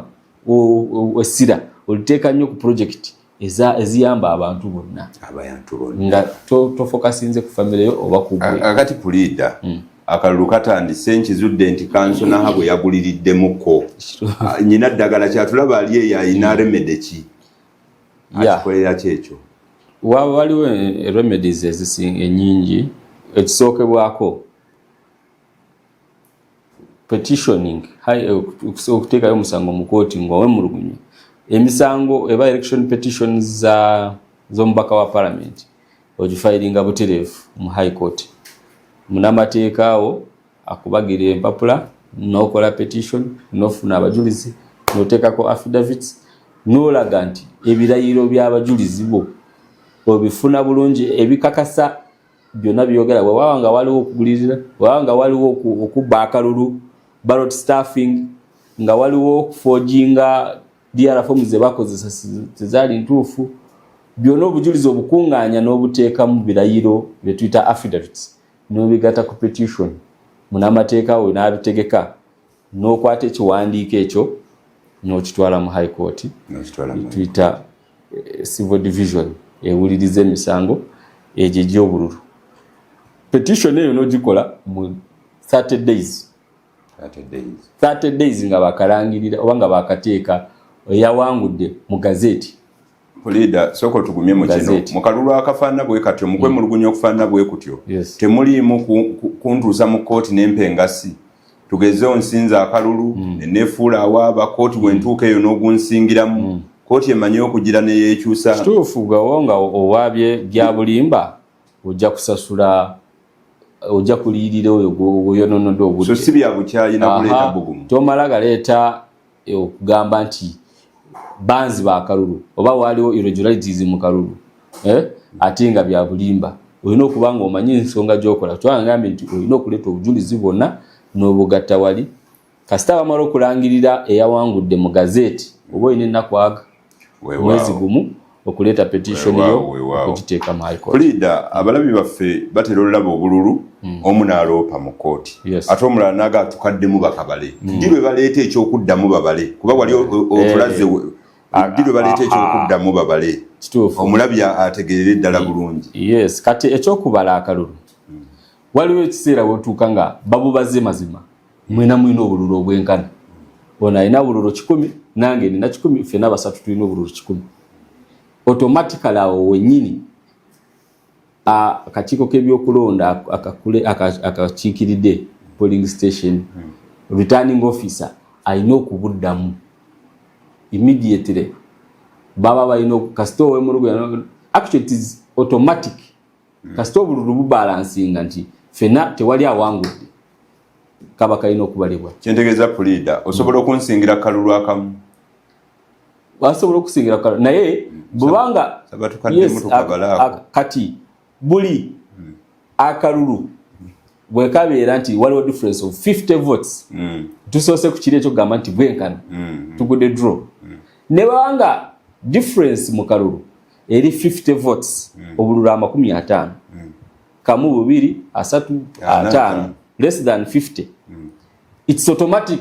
essira oliteeka nnyo ku project eziyamba abantu bonna. Abantu bonna. Nga tofocusinze ku famire yo oba ku gwe. Akati puliida, akalulu katandise, nkizudde nti kanso naha bwe yaguliriddemukko. Ah, nyina ddagala kyatulaba ali eyo ayina remedy ki? Akikolera ki ekyo? Waliwo remedies ezisinga ennyingi. Ekisookebwako, petitioning, okuteekayo omusango mu kooti nga wemulugunya. Emisango eba election petitions za z'omubaka wa parliament, ogifilinga butereevu mu High Court. Munamateeka awo akubagira empapula, n'okola petition, n'ofuna abajulizi, n'oteekako affidavits, n'olaga nti ebirayiro by'abajulizi bo obifuna bulungi, ebikakasa byonna byogera. Bwewaba nga waliwo okugulirira, bwewaba nga waliwo okubba akalulu, ballot stuffing, nga waliwo okuforginga DR forms ze bakozesa tezaali ntuufu, byonna obujulizi obukuŋŋaanya n'obuteeka mu birayiro bye tuyita affidavits, n'obigatta ku petition. Munamateeka we n'abitegeka, n'okwata ekiwandiiko ekyo n'okitwala mu High Court. N'okitwala mu Tuyita civil division ewuliriza emisango egyo egy'obululu. Petition eyo n'ogikola mu 30 days. 30 days. 30 days nga bakalangirira oba nga bakateeka eyawangudde mu gazeti. Puliida, sooka otugumye mu kino. Gazeti. Mu kalulu akafaanana bwe katyo, mu kwemulugunya okufaanana bwe kutyo, temuliimu kuntuusa mu kkooti n'empa engasi? Tugeze onsinza akalulu, neneefuula awaaba, kooti bwe ntuuka eyo n'ogunsingiramu, kooti emanyi okugira neyeekyusa. Kituufu, gawo nga owaabye bya bulimba, ojja kusasula, ojja kuliyirira oyo gw'oyononodde obudde. So si bya bukyayi na kuleeta bugumu. Tomala galeeta okugamba nti banzi bakalulu oba waliwo irregularities mu kalulu, eh? Ate nga bya bulimba. Olina okuba nga omanyi ensonga gy'okola. Twangambye nti olina okuleeta obujulizi bwonna n'obugatta wali. Kasita bamala okulangirira eyawangudde mu gazeeti, oba olina ennaku aga mwezi gumu okuleeta petition yo, okugiteeka mu High Court. Puliida, abalabi baffe batera olulaba obululu, omu n'aloopa mu kooti, ate omulala naga tukaddemu bakabale. Ddi lwe baleeta ekyokuddamu babale? Kuba wali otulaze ddi lwe baleeta ekyokuddamu babale. Kituufu. Omulabi ategeerere ddala bulungi. Yes, kati ekyokubala akalulu, waliwo ekiseera wotuuka nga babubaze mazima, mwena mulina obululu obwenkana. Ono alina bululu 100, nange nina 100, ffenna basatu tulina obululu 100. Automatically awo wennyini Akakiiko k'ebyokulonda akakiikiridde polling station, returning officer alina okubuddamu immediately. Baba balina, kasita owemulugunya, actually it is automatic, kasita obululu bubalansinga nti fena tewali awangudde, kaba kalina okubalibwa. Kyentegeeza, puliida, osobola okunsingira kalulu akamu? Basobola okusingira kalulu, naye bwebanga kati buli akalulu bwekabeera nti waliwo difference of 50 votes, tusoose ku kiri ekyokugamba nti bwenkana, tugudde draw, ne bwebanga difference mu kalulu eri 50 votes, obululu 50, kamu, bubiri, asatu, ataano, less than 50, it's automatic,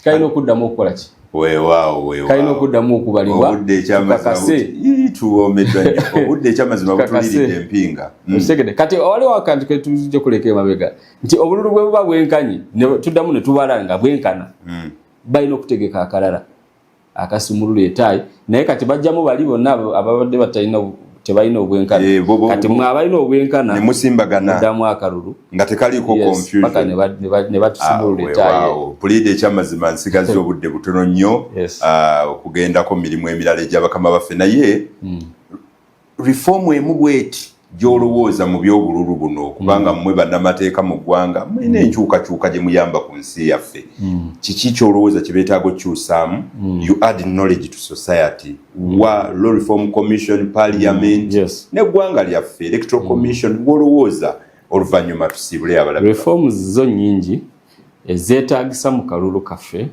kalina okuddamu okukola ki? Kalina okuddamu okubalibwa. Obudde ekyamazima butuliridde empinga. Kati waliwo akantu ketujja kuleka emabega nti obululu bwe buba bwenkanye, tuddamu ne tubala nga bwenkana, balina okutegeka akalala akasumulula etaayi, naye kati bajjamu bali bonna ababadde batalina, tebalina obwenkana. Eh, kati mwe abalina obwenkana nemusimbagana ddamu akalulu nga tekaliko confusion ne batusumulula ah, etaayi. Puliida, ekyamazima nsigazza obudde butono nnyo ah, okugendako mirimu emirala egy'abakama baffe, naye reform emu bweti gy'olowooza mu by'obululu buno, kubanga mmwe bannamateeka mu ggwanga mulina enkyukakyuka gye muyamba ku nsi yaffe, kiki ky'olowooza kye beetaaga okukyusaamu? You add knowledge to society wa Law Reform Commission, parliament n'eggwanga lyaffe, Electoral Commission, w'olowooza, oluvannyuma tusiibule abalabi. Reforms zo nnyingi ezeetaagisa mu kalulu kaffe.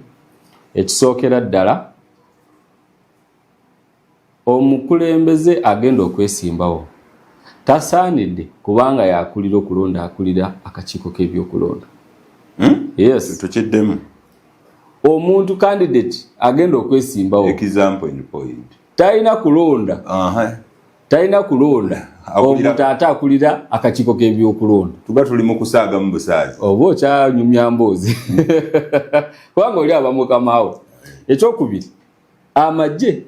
Ekisookera ddala, omukulembeze agenda okwesimbawo tasaanidde kubanga yakulira okulonda, akulira akakiiko k'ebyokulonda. Yes. Tukiddemu. Omuntu candidate agenda okwesimbawo Example in point. talina kulonda, talina kulonda omuntu ate akulira akakiiko k'ebyokulonda. Tuba tuli mu kusaaga mu busaazi. Oba okyanyumya mboozi, kubanga oli aba mukamaawo. Ekyokubiri, amagye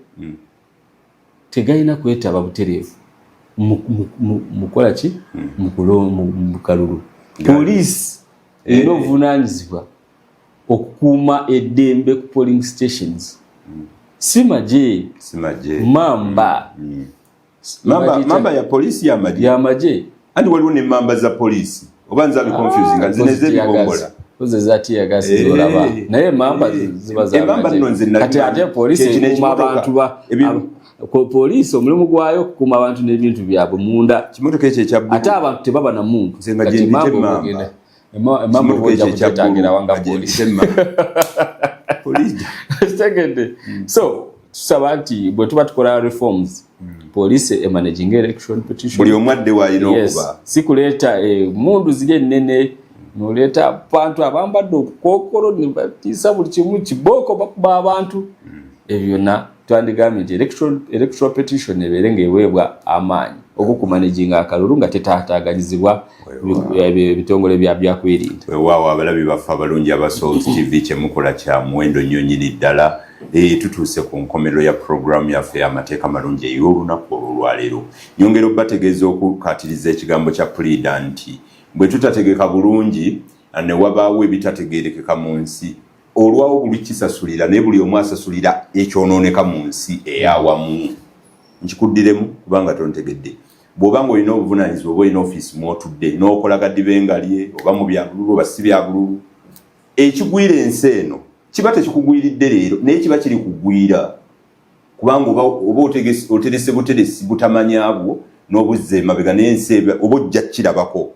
tegalina kwetaba butereevu mukola ki, mu kalulu. Poliisi erina obuvunanyizibwa okukuuma eddembe ku polling stations, si magye. Mamba. Mamba ya poliisi, yamagye? Yamagye. Anti waliwo ne mamba za poliisi, oba nze abiconfusing nga zino ez'ebibombola? Oze za tear gas zolaba, naye mamba ziba za kati ate poliisi ekuuma abantu ba poliisi, omulimu gwayo okukuuma abantu n'ebintu byabwe munda. Kimotoka ekyo ekya Ate abantu tebaba na muntu. Kati mamba emamba ojja kugyetagira wanga poliisi. Kitegedde? So tusaba nti bwe tuba tukola reforms, police emanaging election petition. Buli omu adde waalina okuba. Si kuleeta mundu ziri ennene, noleeta abantu abambadde obukookolo ne batiisa buli kimu, kibooko bakuba abantu. Ebyo byonna twandigambye nti electoral petition ebeere ng'eweebwa amaanyi okukumanaginga akalulu nga tetaataaganyizibwa ebitongole bya byakwerinda. Weewaawo, abalabi baffe abalungi aba Salt TV, kyemukola kya muwendo nnyo nnyini ddala. Tutuuse ku nkomerero ya puroguramu yaffe Amateeka Malungi ey'olunaku olw'olwaleero. Nyongera okubategeeza, okukaatiriza ekigambo kya puliida nti bwe tutategeka bulungi ne wabaawo ebitategeerekeka mu nsi, olwawo buli kisasulira, naye buli omu asasulira ekyonooneka mu nsi eyawamu. Nkikuddiremu kubanga tontegedde. Bw'oba nga olina obuvunaanyizibwa oba olina ofiisi mw'otudde n'okola gadibengalye, oba mu byabululu oba si byabululu, ekigwira ensi eno kiba tekikugwiridde leero, naye kiba kiri kugwira, kubanga oba oterese buteresi butamanya bwo n'obuzza emabega n'ensi oba ojja kirabako.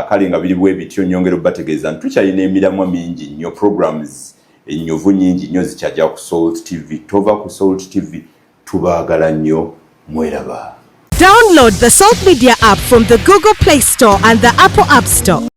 Kale nga biri bwe bityo, nyongera obategeeza nti tukyalina emiramwa mingi nnyo, programs ennyuvu nyingi nnyo zikyajja ku Salt TV. Tova ku Salt TV, tubaagala nnyo, mweraba. Download the Salt Media app from the Google Play Store and the Apple App Store.